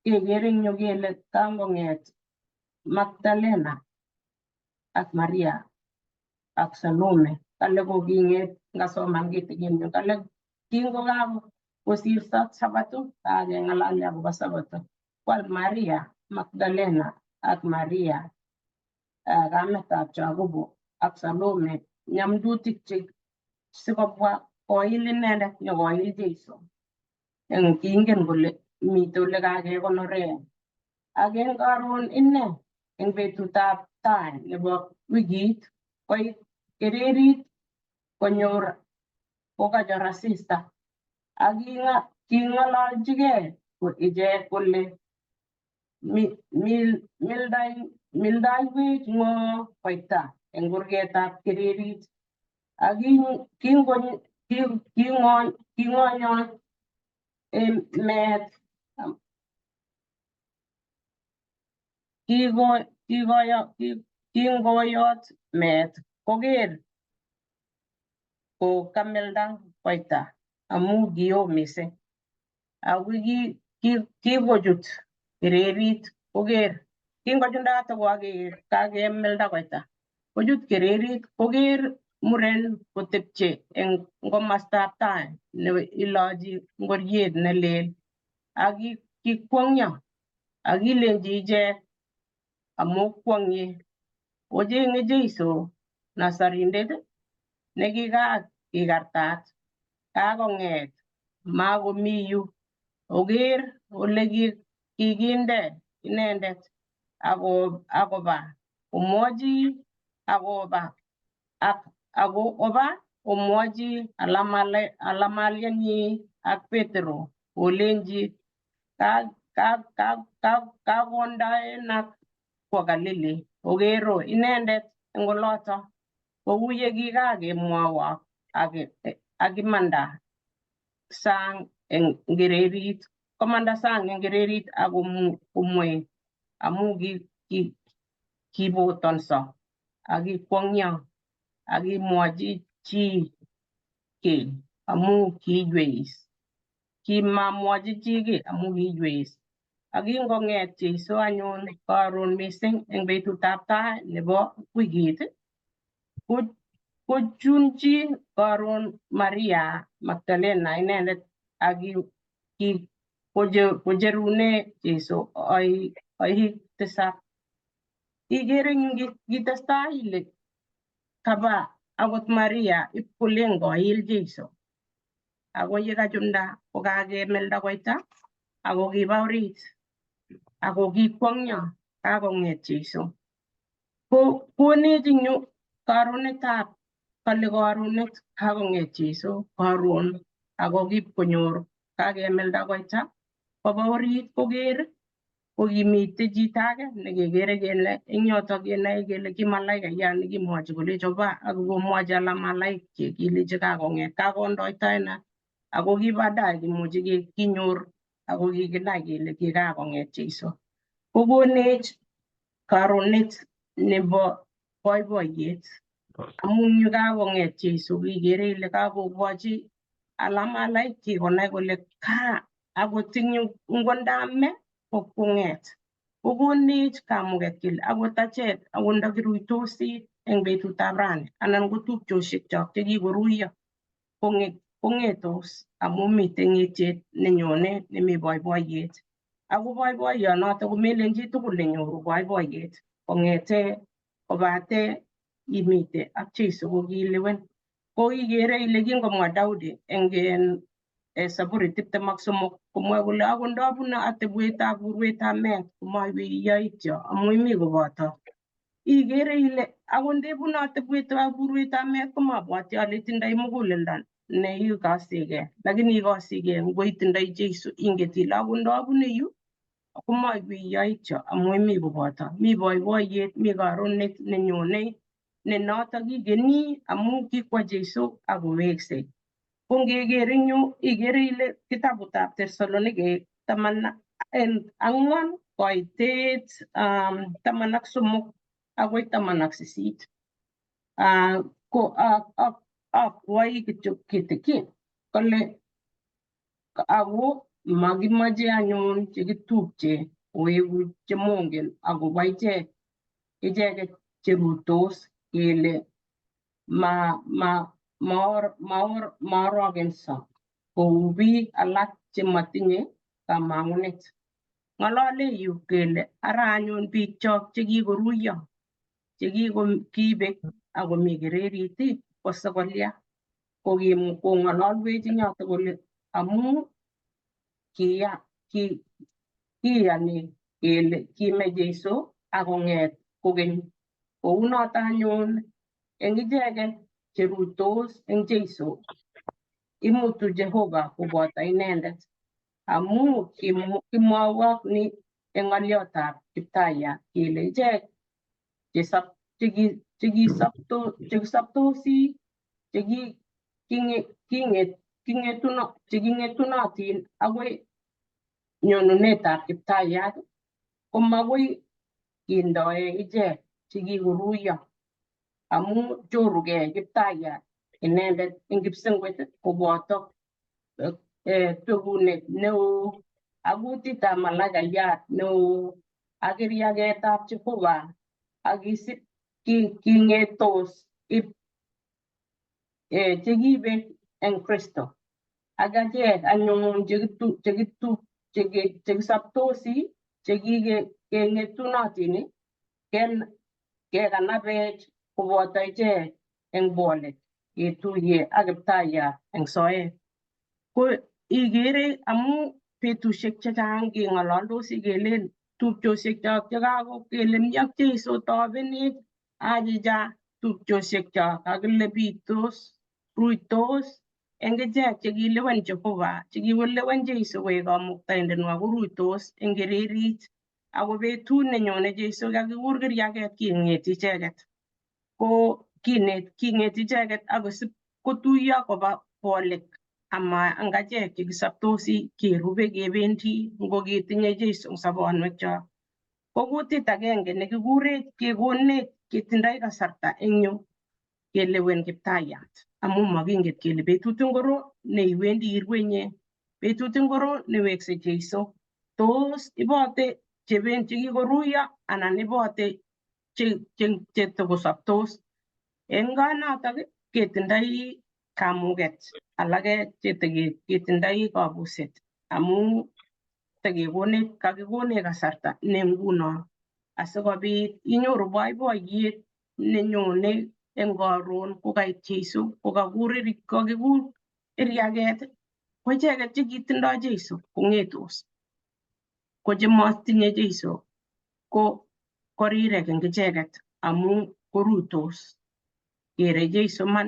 Kekere eng yu kele kangong'et Magdalena ak Maria ak Salome kale koking'et ngasoman kitikin yu kale kingokakosirto Sabato kakeng'alale akobo Sabato kwal Maria Magdalena ak Maria kametab Jacobo ak Salome nyamdutik che sikobwa koil inendet nyokoil Jesu eng kingen kole mitei ole kakekonoren ak eng karon ine eng betutab tai nebo wikit koit kererit konyor kokachor asista ak king'ololchigei ichek kole mildaiwech ng'o koita eng kurgetab kererit ak kingonyot meet kingoyot meet koker ko kamilda koita amu kio mising. Ako kikochut kererit koker kingochunda yoto kokakemilda koita kochut kererit koker muren kotepche eng komostab tai ne ilochi ngoriet ne lel ak kikwongyo ak kilenji ichek amokwong'e ocheng'e Jeiso Nasarindet nekikakikartat kakong'et makomi yu oker ole kikinde inendet akoba omwochi akoba ak ako oba omwochi alamalienyi ak Petero olenji kakondoenak kwo Galili okero inendet eng oloto kou ye kikakemwowok akimanda sang eng kererit komanda sang eng kererit ak komwei amu kibotonso ak kikwongyo ak kimwochi chi kiy amu kiywei kimamwochi chi kiy amu kiywei. Ak kingong'et Jeiso anyun karon mising eng betutab tai nebo wikit kochunchi karon Maria Magdalena inendet ak kocherune Jeiso oik tisap. Ikere eng yu kitestai ile kaba akot Maria ipkolen koil Jeiso. Ako yekachunda kokakemilda koita ako kiba orit ako kikwongyo kakong'et Jeiso. Ko konech eng yu karonetab kale karonet kakong'et Jeiso karon ako kipkonyor kakemilda koita koba orit koker kokimite chito age nekekere kele eng yoto kenoe kele ki malaikayat nekimwochi kolech oba ak komwochi alak malaik kilechi kakong'et kakondoitaena ako ki baadaye kimuchi kinyor ako kikinai kele kikakong'et Jeiso. Kokonech karonet nebo boiboiyet amun yu kakong'et Jeiso ikere ile kakokochi alamalaik konai kole ka akot eng yu ngondame ko kong'et. Kokonech kamuket kele akot achek akot ndakiruitosi eng betutab rani anan ko tupchosiekchok chekikoruiyo kong'etos amu mitei ng'etiet nenyone nemi boiboiyet. Ako boiboiyonoto komelen chitugul nenyoru boiboiyet kong'ete kobate imite ak Jeiso kokilewen. Ko ikere ile kingomwa Daudi eng Saburi 23 komwoe kole akot ndabune atebwetab urwetab meet komaiwei yoityo amu imi koboto. Ikere ile akot ndebune atebwetab urwetab meet komabwati ale itindoi muguleldo neikosigei lakini ikosigei ngoitindoi Jeiso inget ile akot ndabune yu komaiwei yoityo amu imi koboto. Mi boiboiyet, mi karonet nenyone ne notok ikeni amu kikwo Jeiso akoweksei. Ko ngeker eng yu ikere ile kitabutab Tesalonikek 14 koitet 13 akoi 18. Ko akwoi kityo kitikin kole ako makimoche anyun chekitupche oeku chemongen akobo ichek icheket cherutos kele maorokenso kou biik alak chemotinye kamang'unet. Ng'olole yu kele ara anyun biikchok chekikoruiyo chekikibek akomi kererit ko sikolia ko kong'ololwech eng yoto kole amu kiyani kele kime Jeiso akong'et kokeny. Kounoto anyun eng icheket cheruitos eng Jeiso imutu Jehova koboto inendet amu kimwowok ni eng ng'oliotab Kiptayat kele ichek chekisoptosi cheking'etunotin akoi nyonunetab Kiptayat komakoi kindoe ichek chekikoruiyo amu chorugei Kiptayat inendet eng kipsengwet koboto Bekunet neo ak kutitab malaikayat neo ak kiryaketab Jehova ak isib kingetos ib chekibek eng Kristo ak achek anyun chekisoptosi chekikengetunotin kekanabech koboto ichek eng bolik ketuye ak Kiptayat eng soet. Ko ikere amu betusiek chechang keng'ololdosi kelen tupchosiek chok chekako kele mi ak Jeiso tobenech achicha tupchosiek chok kakile bitos ruitos eng ichek chekilewen Jehova chekilewen Jeiso koek kamuktaindenwa koruitos eng kererit ako betut nenyone Jeiso kakikur kiryaket king'et icheket ko kinet king'et icheket akosib kotuiyo koba bolik ama ang achek chekisoptosi kerube kebendi ngoketinye Jeiso eng sobonwekchok. Ko kutit agenge nekikure kekonech ketindoi kasarta eng yu kelewen Kiptayat amu makinget kele betut ingoro neiwendi irue inye, betut ingoro newekse Jeiso. Tos ibote cheben chekikoruiyo anan ibote chetokosoptos. Eng kanotok ketindoi kamuket alake chetoketindoi kabuset amu tekekonech kakikonech kasarta ne nguno asikobit inyoru boiboiyet nenyone eng karon kokait Jeiso kokakur kokikur iryaket ko icheket chekitindoi Jeiso kong'etos ko chemotinye Jeiso ko korirek eng icheket amu koruitos kere Jeiso man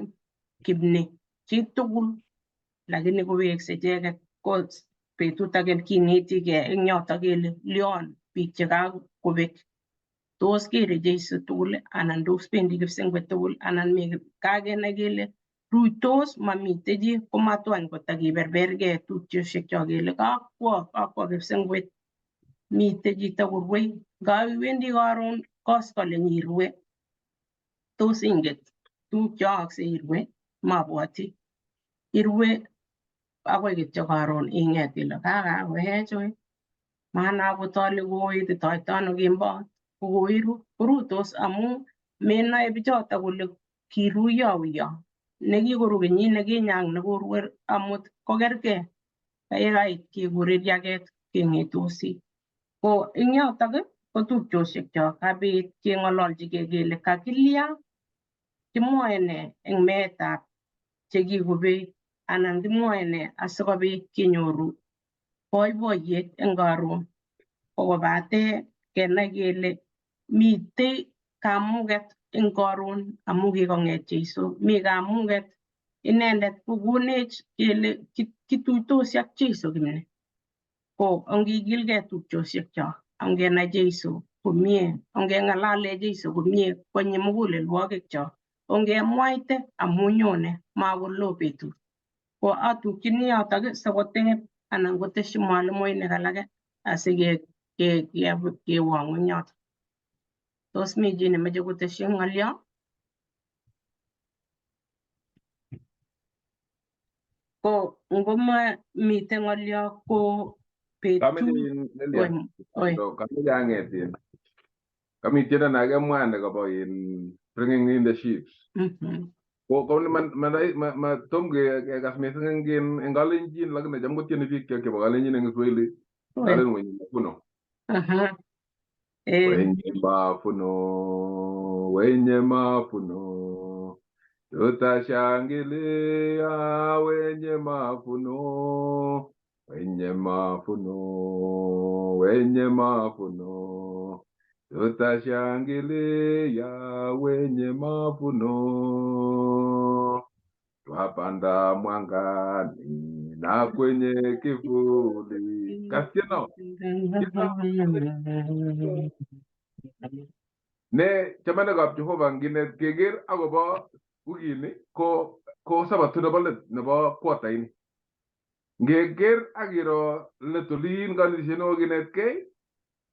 kipne chitugul lakini kowekse icheket ko betut age kinetigei eng yotok kele lion biik chekakobek tos kere Jeiso tugul anan tos bendi kipsengwet tugul anan kakenai kele ruitos mamitei chi komatwany kotakiberberkei tupchosiek chok kele kakwo kipsengwet mitei chito korwei ngaiwendi karon koskoleng irue tos inget tuguk cheaakse irue mabwoti irue akoi kityo karon ing'et ile kakakoech oi maana akot ale koititoito ano kembout kokoiru koruitos amu menoe bichoto kole kiruiyo auyo nekikoru kenyit nekinye ak nekorue amut ko kergei yekait kekur iryaket keng'etosi ko eng yotok ko tupchosiek chok kabit keng'ololchigei kele kakilya kimwoe nee eng meetab chekikobek anan kimwoe nee asikobit kenyoru boiboiyet eng karon kokobate kenai kele mitei kamuket eng karon amu kikong'et Jeiso mi kamuket inendet kokonech kele kituitosi ak Jeiso kimne ko ongikilgei tupchosiek chok ongenai Jeiso komie ongeng'alale Jeiso komie konyi mugulelwogik chok ongemwaite amu nyone makoloo betut ko atukchini yotok sikoteb anan kotesyi mwalimuinik alake asikewongu eng yotok. Tos mi chi nemoche kotesyi ng'olyo? Ko ngomamite ng'olyo ko Kameche betut Lilian, oi kameche ang'et kami tiendo nakemwa nekobo bringing in the sheep. Ko ma tom kekas missing eng Kalenjin lakini cham kotieni biik chok chebo Kalenjin eng Kiswahili kalen wenye mavuno. Wenye mavuno, wenye mavuno, tutashangilia wenye mavuno, wenye mavuno, wenye mavuno, tutashangilia wenye mavuno. Twapanda mwangani na kwenye kivuli. Kas tieno. Ne chamanikab Jehova nginet keker akobo wikini ko sabato nebo let nebo quarter ini. Ngeker ak kiro let olin kanisiet neo kinetkei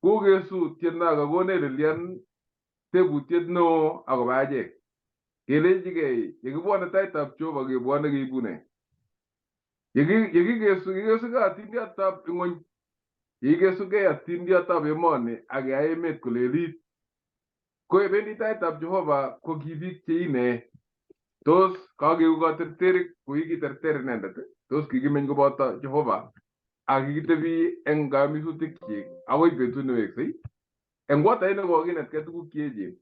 kokesut tiendo kakonech Lilian tebutiet neo akobo achek. Kelenjigei yekibwone taitab Jehova kebwone keibu nee? Yekikesu kikesukei atindiotab ing'wony, yekikesukei atindiotab emoni ak keyai emet kolelit. Ko bendi taitab Jehova ko ki biik che ine. Tos kakeku katerterik ko kikiterter inendet? Tos kikimeny koboto Jehova ak kikitebi eng kayamisutikchik akoi betut neweksei? Eng quartait ni kokinetkei tuguk cheechen.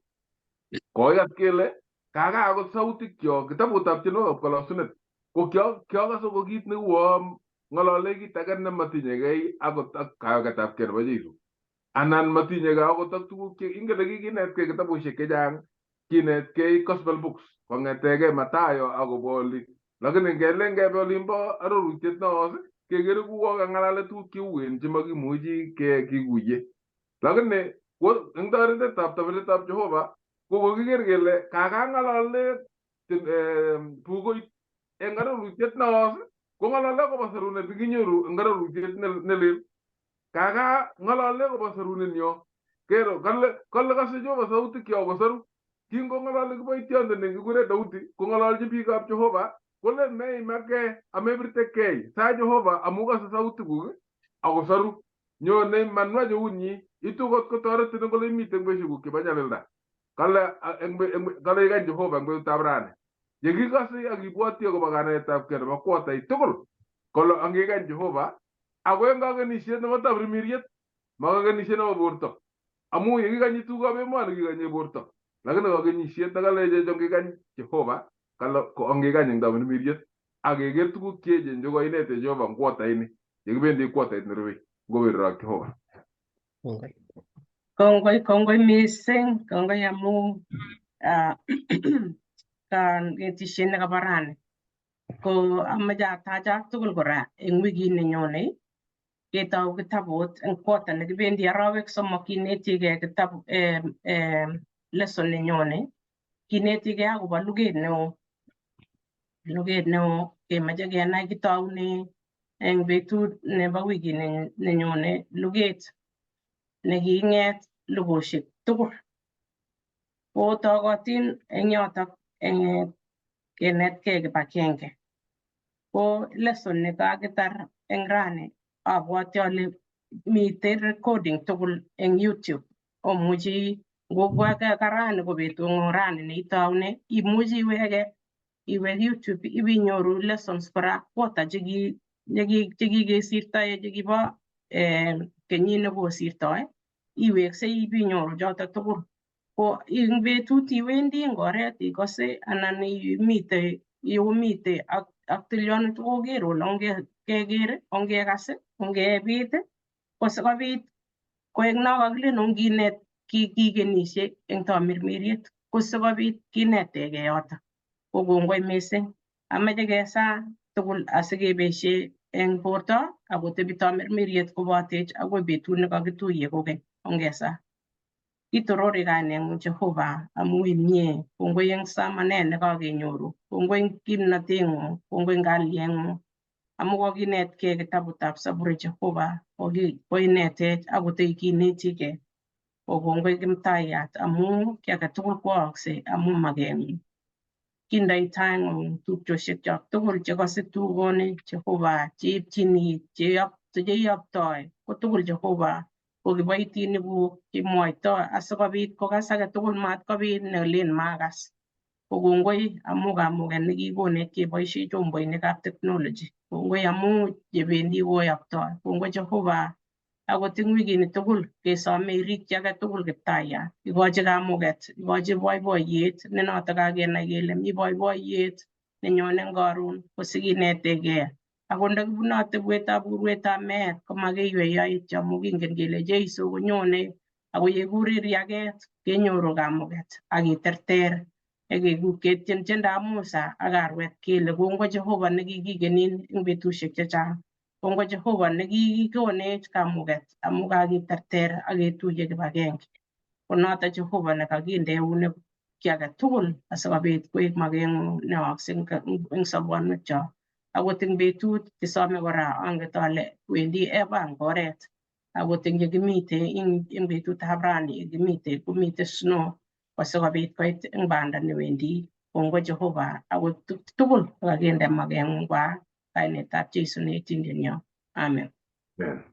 Kokikas kele kaka akot sautikyok kitabutab tienwogikab kalosunet ko kiakase ko kit neuo ng'olole kit age nematinyegei akot ak kayoketabkei nebo Jesu anan matinyegei akot ak tuguk che ingen ile kikinetkei kitabushek chechang, kinetkei gospel books kong'etegei Mathayo akobwa oli, lakini ngelen kebe olimbo arorutiet neos kekere kuo kang'alale tuguk cheuen chemakimuchi kikuye, lakini ko eng toretetab tobetetab Jehova ko kokiker kele kakang'alale bukuit eng arorutiet neos kong'alale akobo sorunet nekinyoru eng arorutiet nelel. Kaka ng'alale akobo sorunet nyo kero kale kale kase Jehova sautikyok kosoru. Kingong'alali kiboitionde nekikure Daudi kong'ololchi biikab Jehova kole meimake amebirtekei saa Jehova amu kase sautikuk akosoru. Nyone manwach eunyi itu kot kotoretin kole imiten eng betusiekuk chebo nyalilda. Kale kale ikany Jehova eng betutab rani. Yekikose ak ibwoti akobo kanaetabkei nebo quartait tugul kole angikany Jehova ako eng kakenisiet nebo tamirmiriet, ma kakenisiet nebo borto. Amu yekikanyi tugukab emoni kikanye borto, lakini kakenisiet nekalechech ongikany Jehova kale ko ongikany eng tamirmiriet ak keker tuguk cheechen chekoinetech Jehova eng quartaini yekibendi quartait nerubei ngoberurok Jehova. Kongoi. Kongoi, kongoi mising, kongoi amu kanetisiet nekabo rani. Ko amache atachak tugul kora eng wikit nenyone ketou kitabut eng quarter nekibendi arawek 3 kinetigei kitabu lesson nenyone kinetigei akobo luget neo. Luget neo kemoche kenai kitoune eng betut nebo wikit nenyone luget neking'et lugoshek tugul. Ko togotin eng yotok kenetkei kibagenge. Ko lesson nekakitar eng rani abwati ale mitei recording tugul eng YouTube. Omuchi ngobwa karani ko betung'ung rani neitoune imuchi iwege iwe YouTube ibinyoru lessons kora quarter chekikesirtoe chekibo kenyit nekosirtoi iweksei ibinyoru chotok tugul. Ko eng betut iwendi eng oret ikose anan imite iumite ak tilyonutik koker ole ongeker ongekas ongebit ko sikobit koek no kakilen onginet kikenishe eng tamirmiriet ko sikobit kinetegei yotok. Ko kongoi mising. Amache kesaa tugul asikebeshe eng borto akotebi tamirmiriet kobatech akoi betut nekakituye kokeny. Ongesaa. Kitorori kaineng'ung Jehova amu imie. Kongoi eng samanet nekakenyoru. Kongoi eng kimnoteng'ung. Kongoi eng kalyeng'ung. Amu kokinetkei kitabutab Saburi Jehova koinetech akot kinetigei. Ko kongoi Kimtayat amu kiy agetugul koaakse amu makeng'ung. Kindoi taing'ung tupchosiekyok tugul chekose tugoni Jehova cheipchini cheiyoptoi ko tugul Jehova ko kiboitinikuk chemwoitoi asikobit kokas agetugul matkobit nelen makas. Ko kongoi amu kamuket nekikonech keboisie chomboinikab technology. Kongoi amu chebendi koyoktoi. Kongoi Jehova akot eng wikini tugul kesome irikyi agetugul Kiptayat. Ikochi kamuket, ikochi boiboiyet nenotok kakenai kele mi boiboiyet nenyone eng karon kosikinetegei. Ako ndakibunote bwetab urwetab meet komakiywei yoityo amu kingen kele Jeiso konyone ako yekurir riaket kenyoru kamuket ak kiterter ketien tiendab Musa ak arwet kele kongoi Jehova nekikikenin eng betusiek chechang. Kongoi Jehova nekikonech kamuket amu kakiterter ak ketuiye kibagenge. Ko noto Jehova nekakinde eunek kiy agetugul asikobit koek makeng'ung neookse eng sobonwekchok. Akot eng betut kisome kora anget ale wendi eba eng oret. Akot eng yekimite eng betutab rani yekimite komite snow asikobit koit eng banda newendi. Kongoi Jehova akot tugul kokakinde makeng'ung kwa Kainetab Jesu ne etindenyo. Amen. Amen.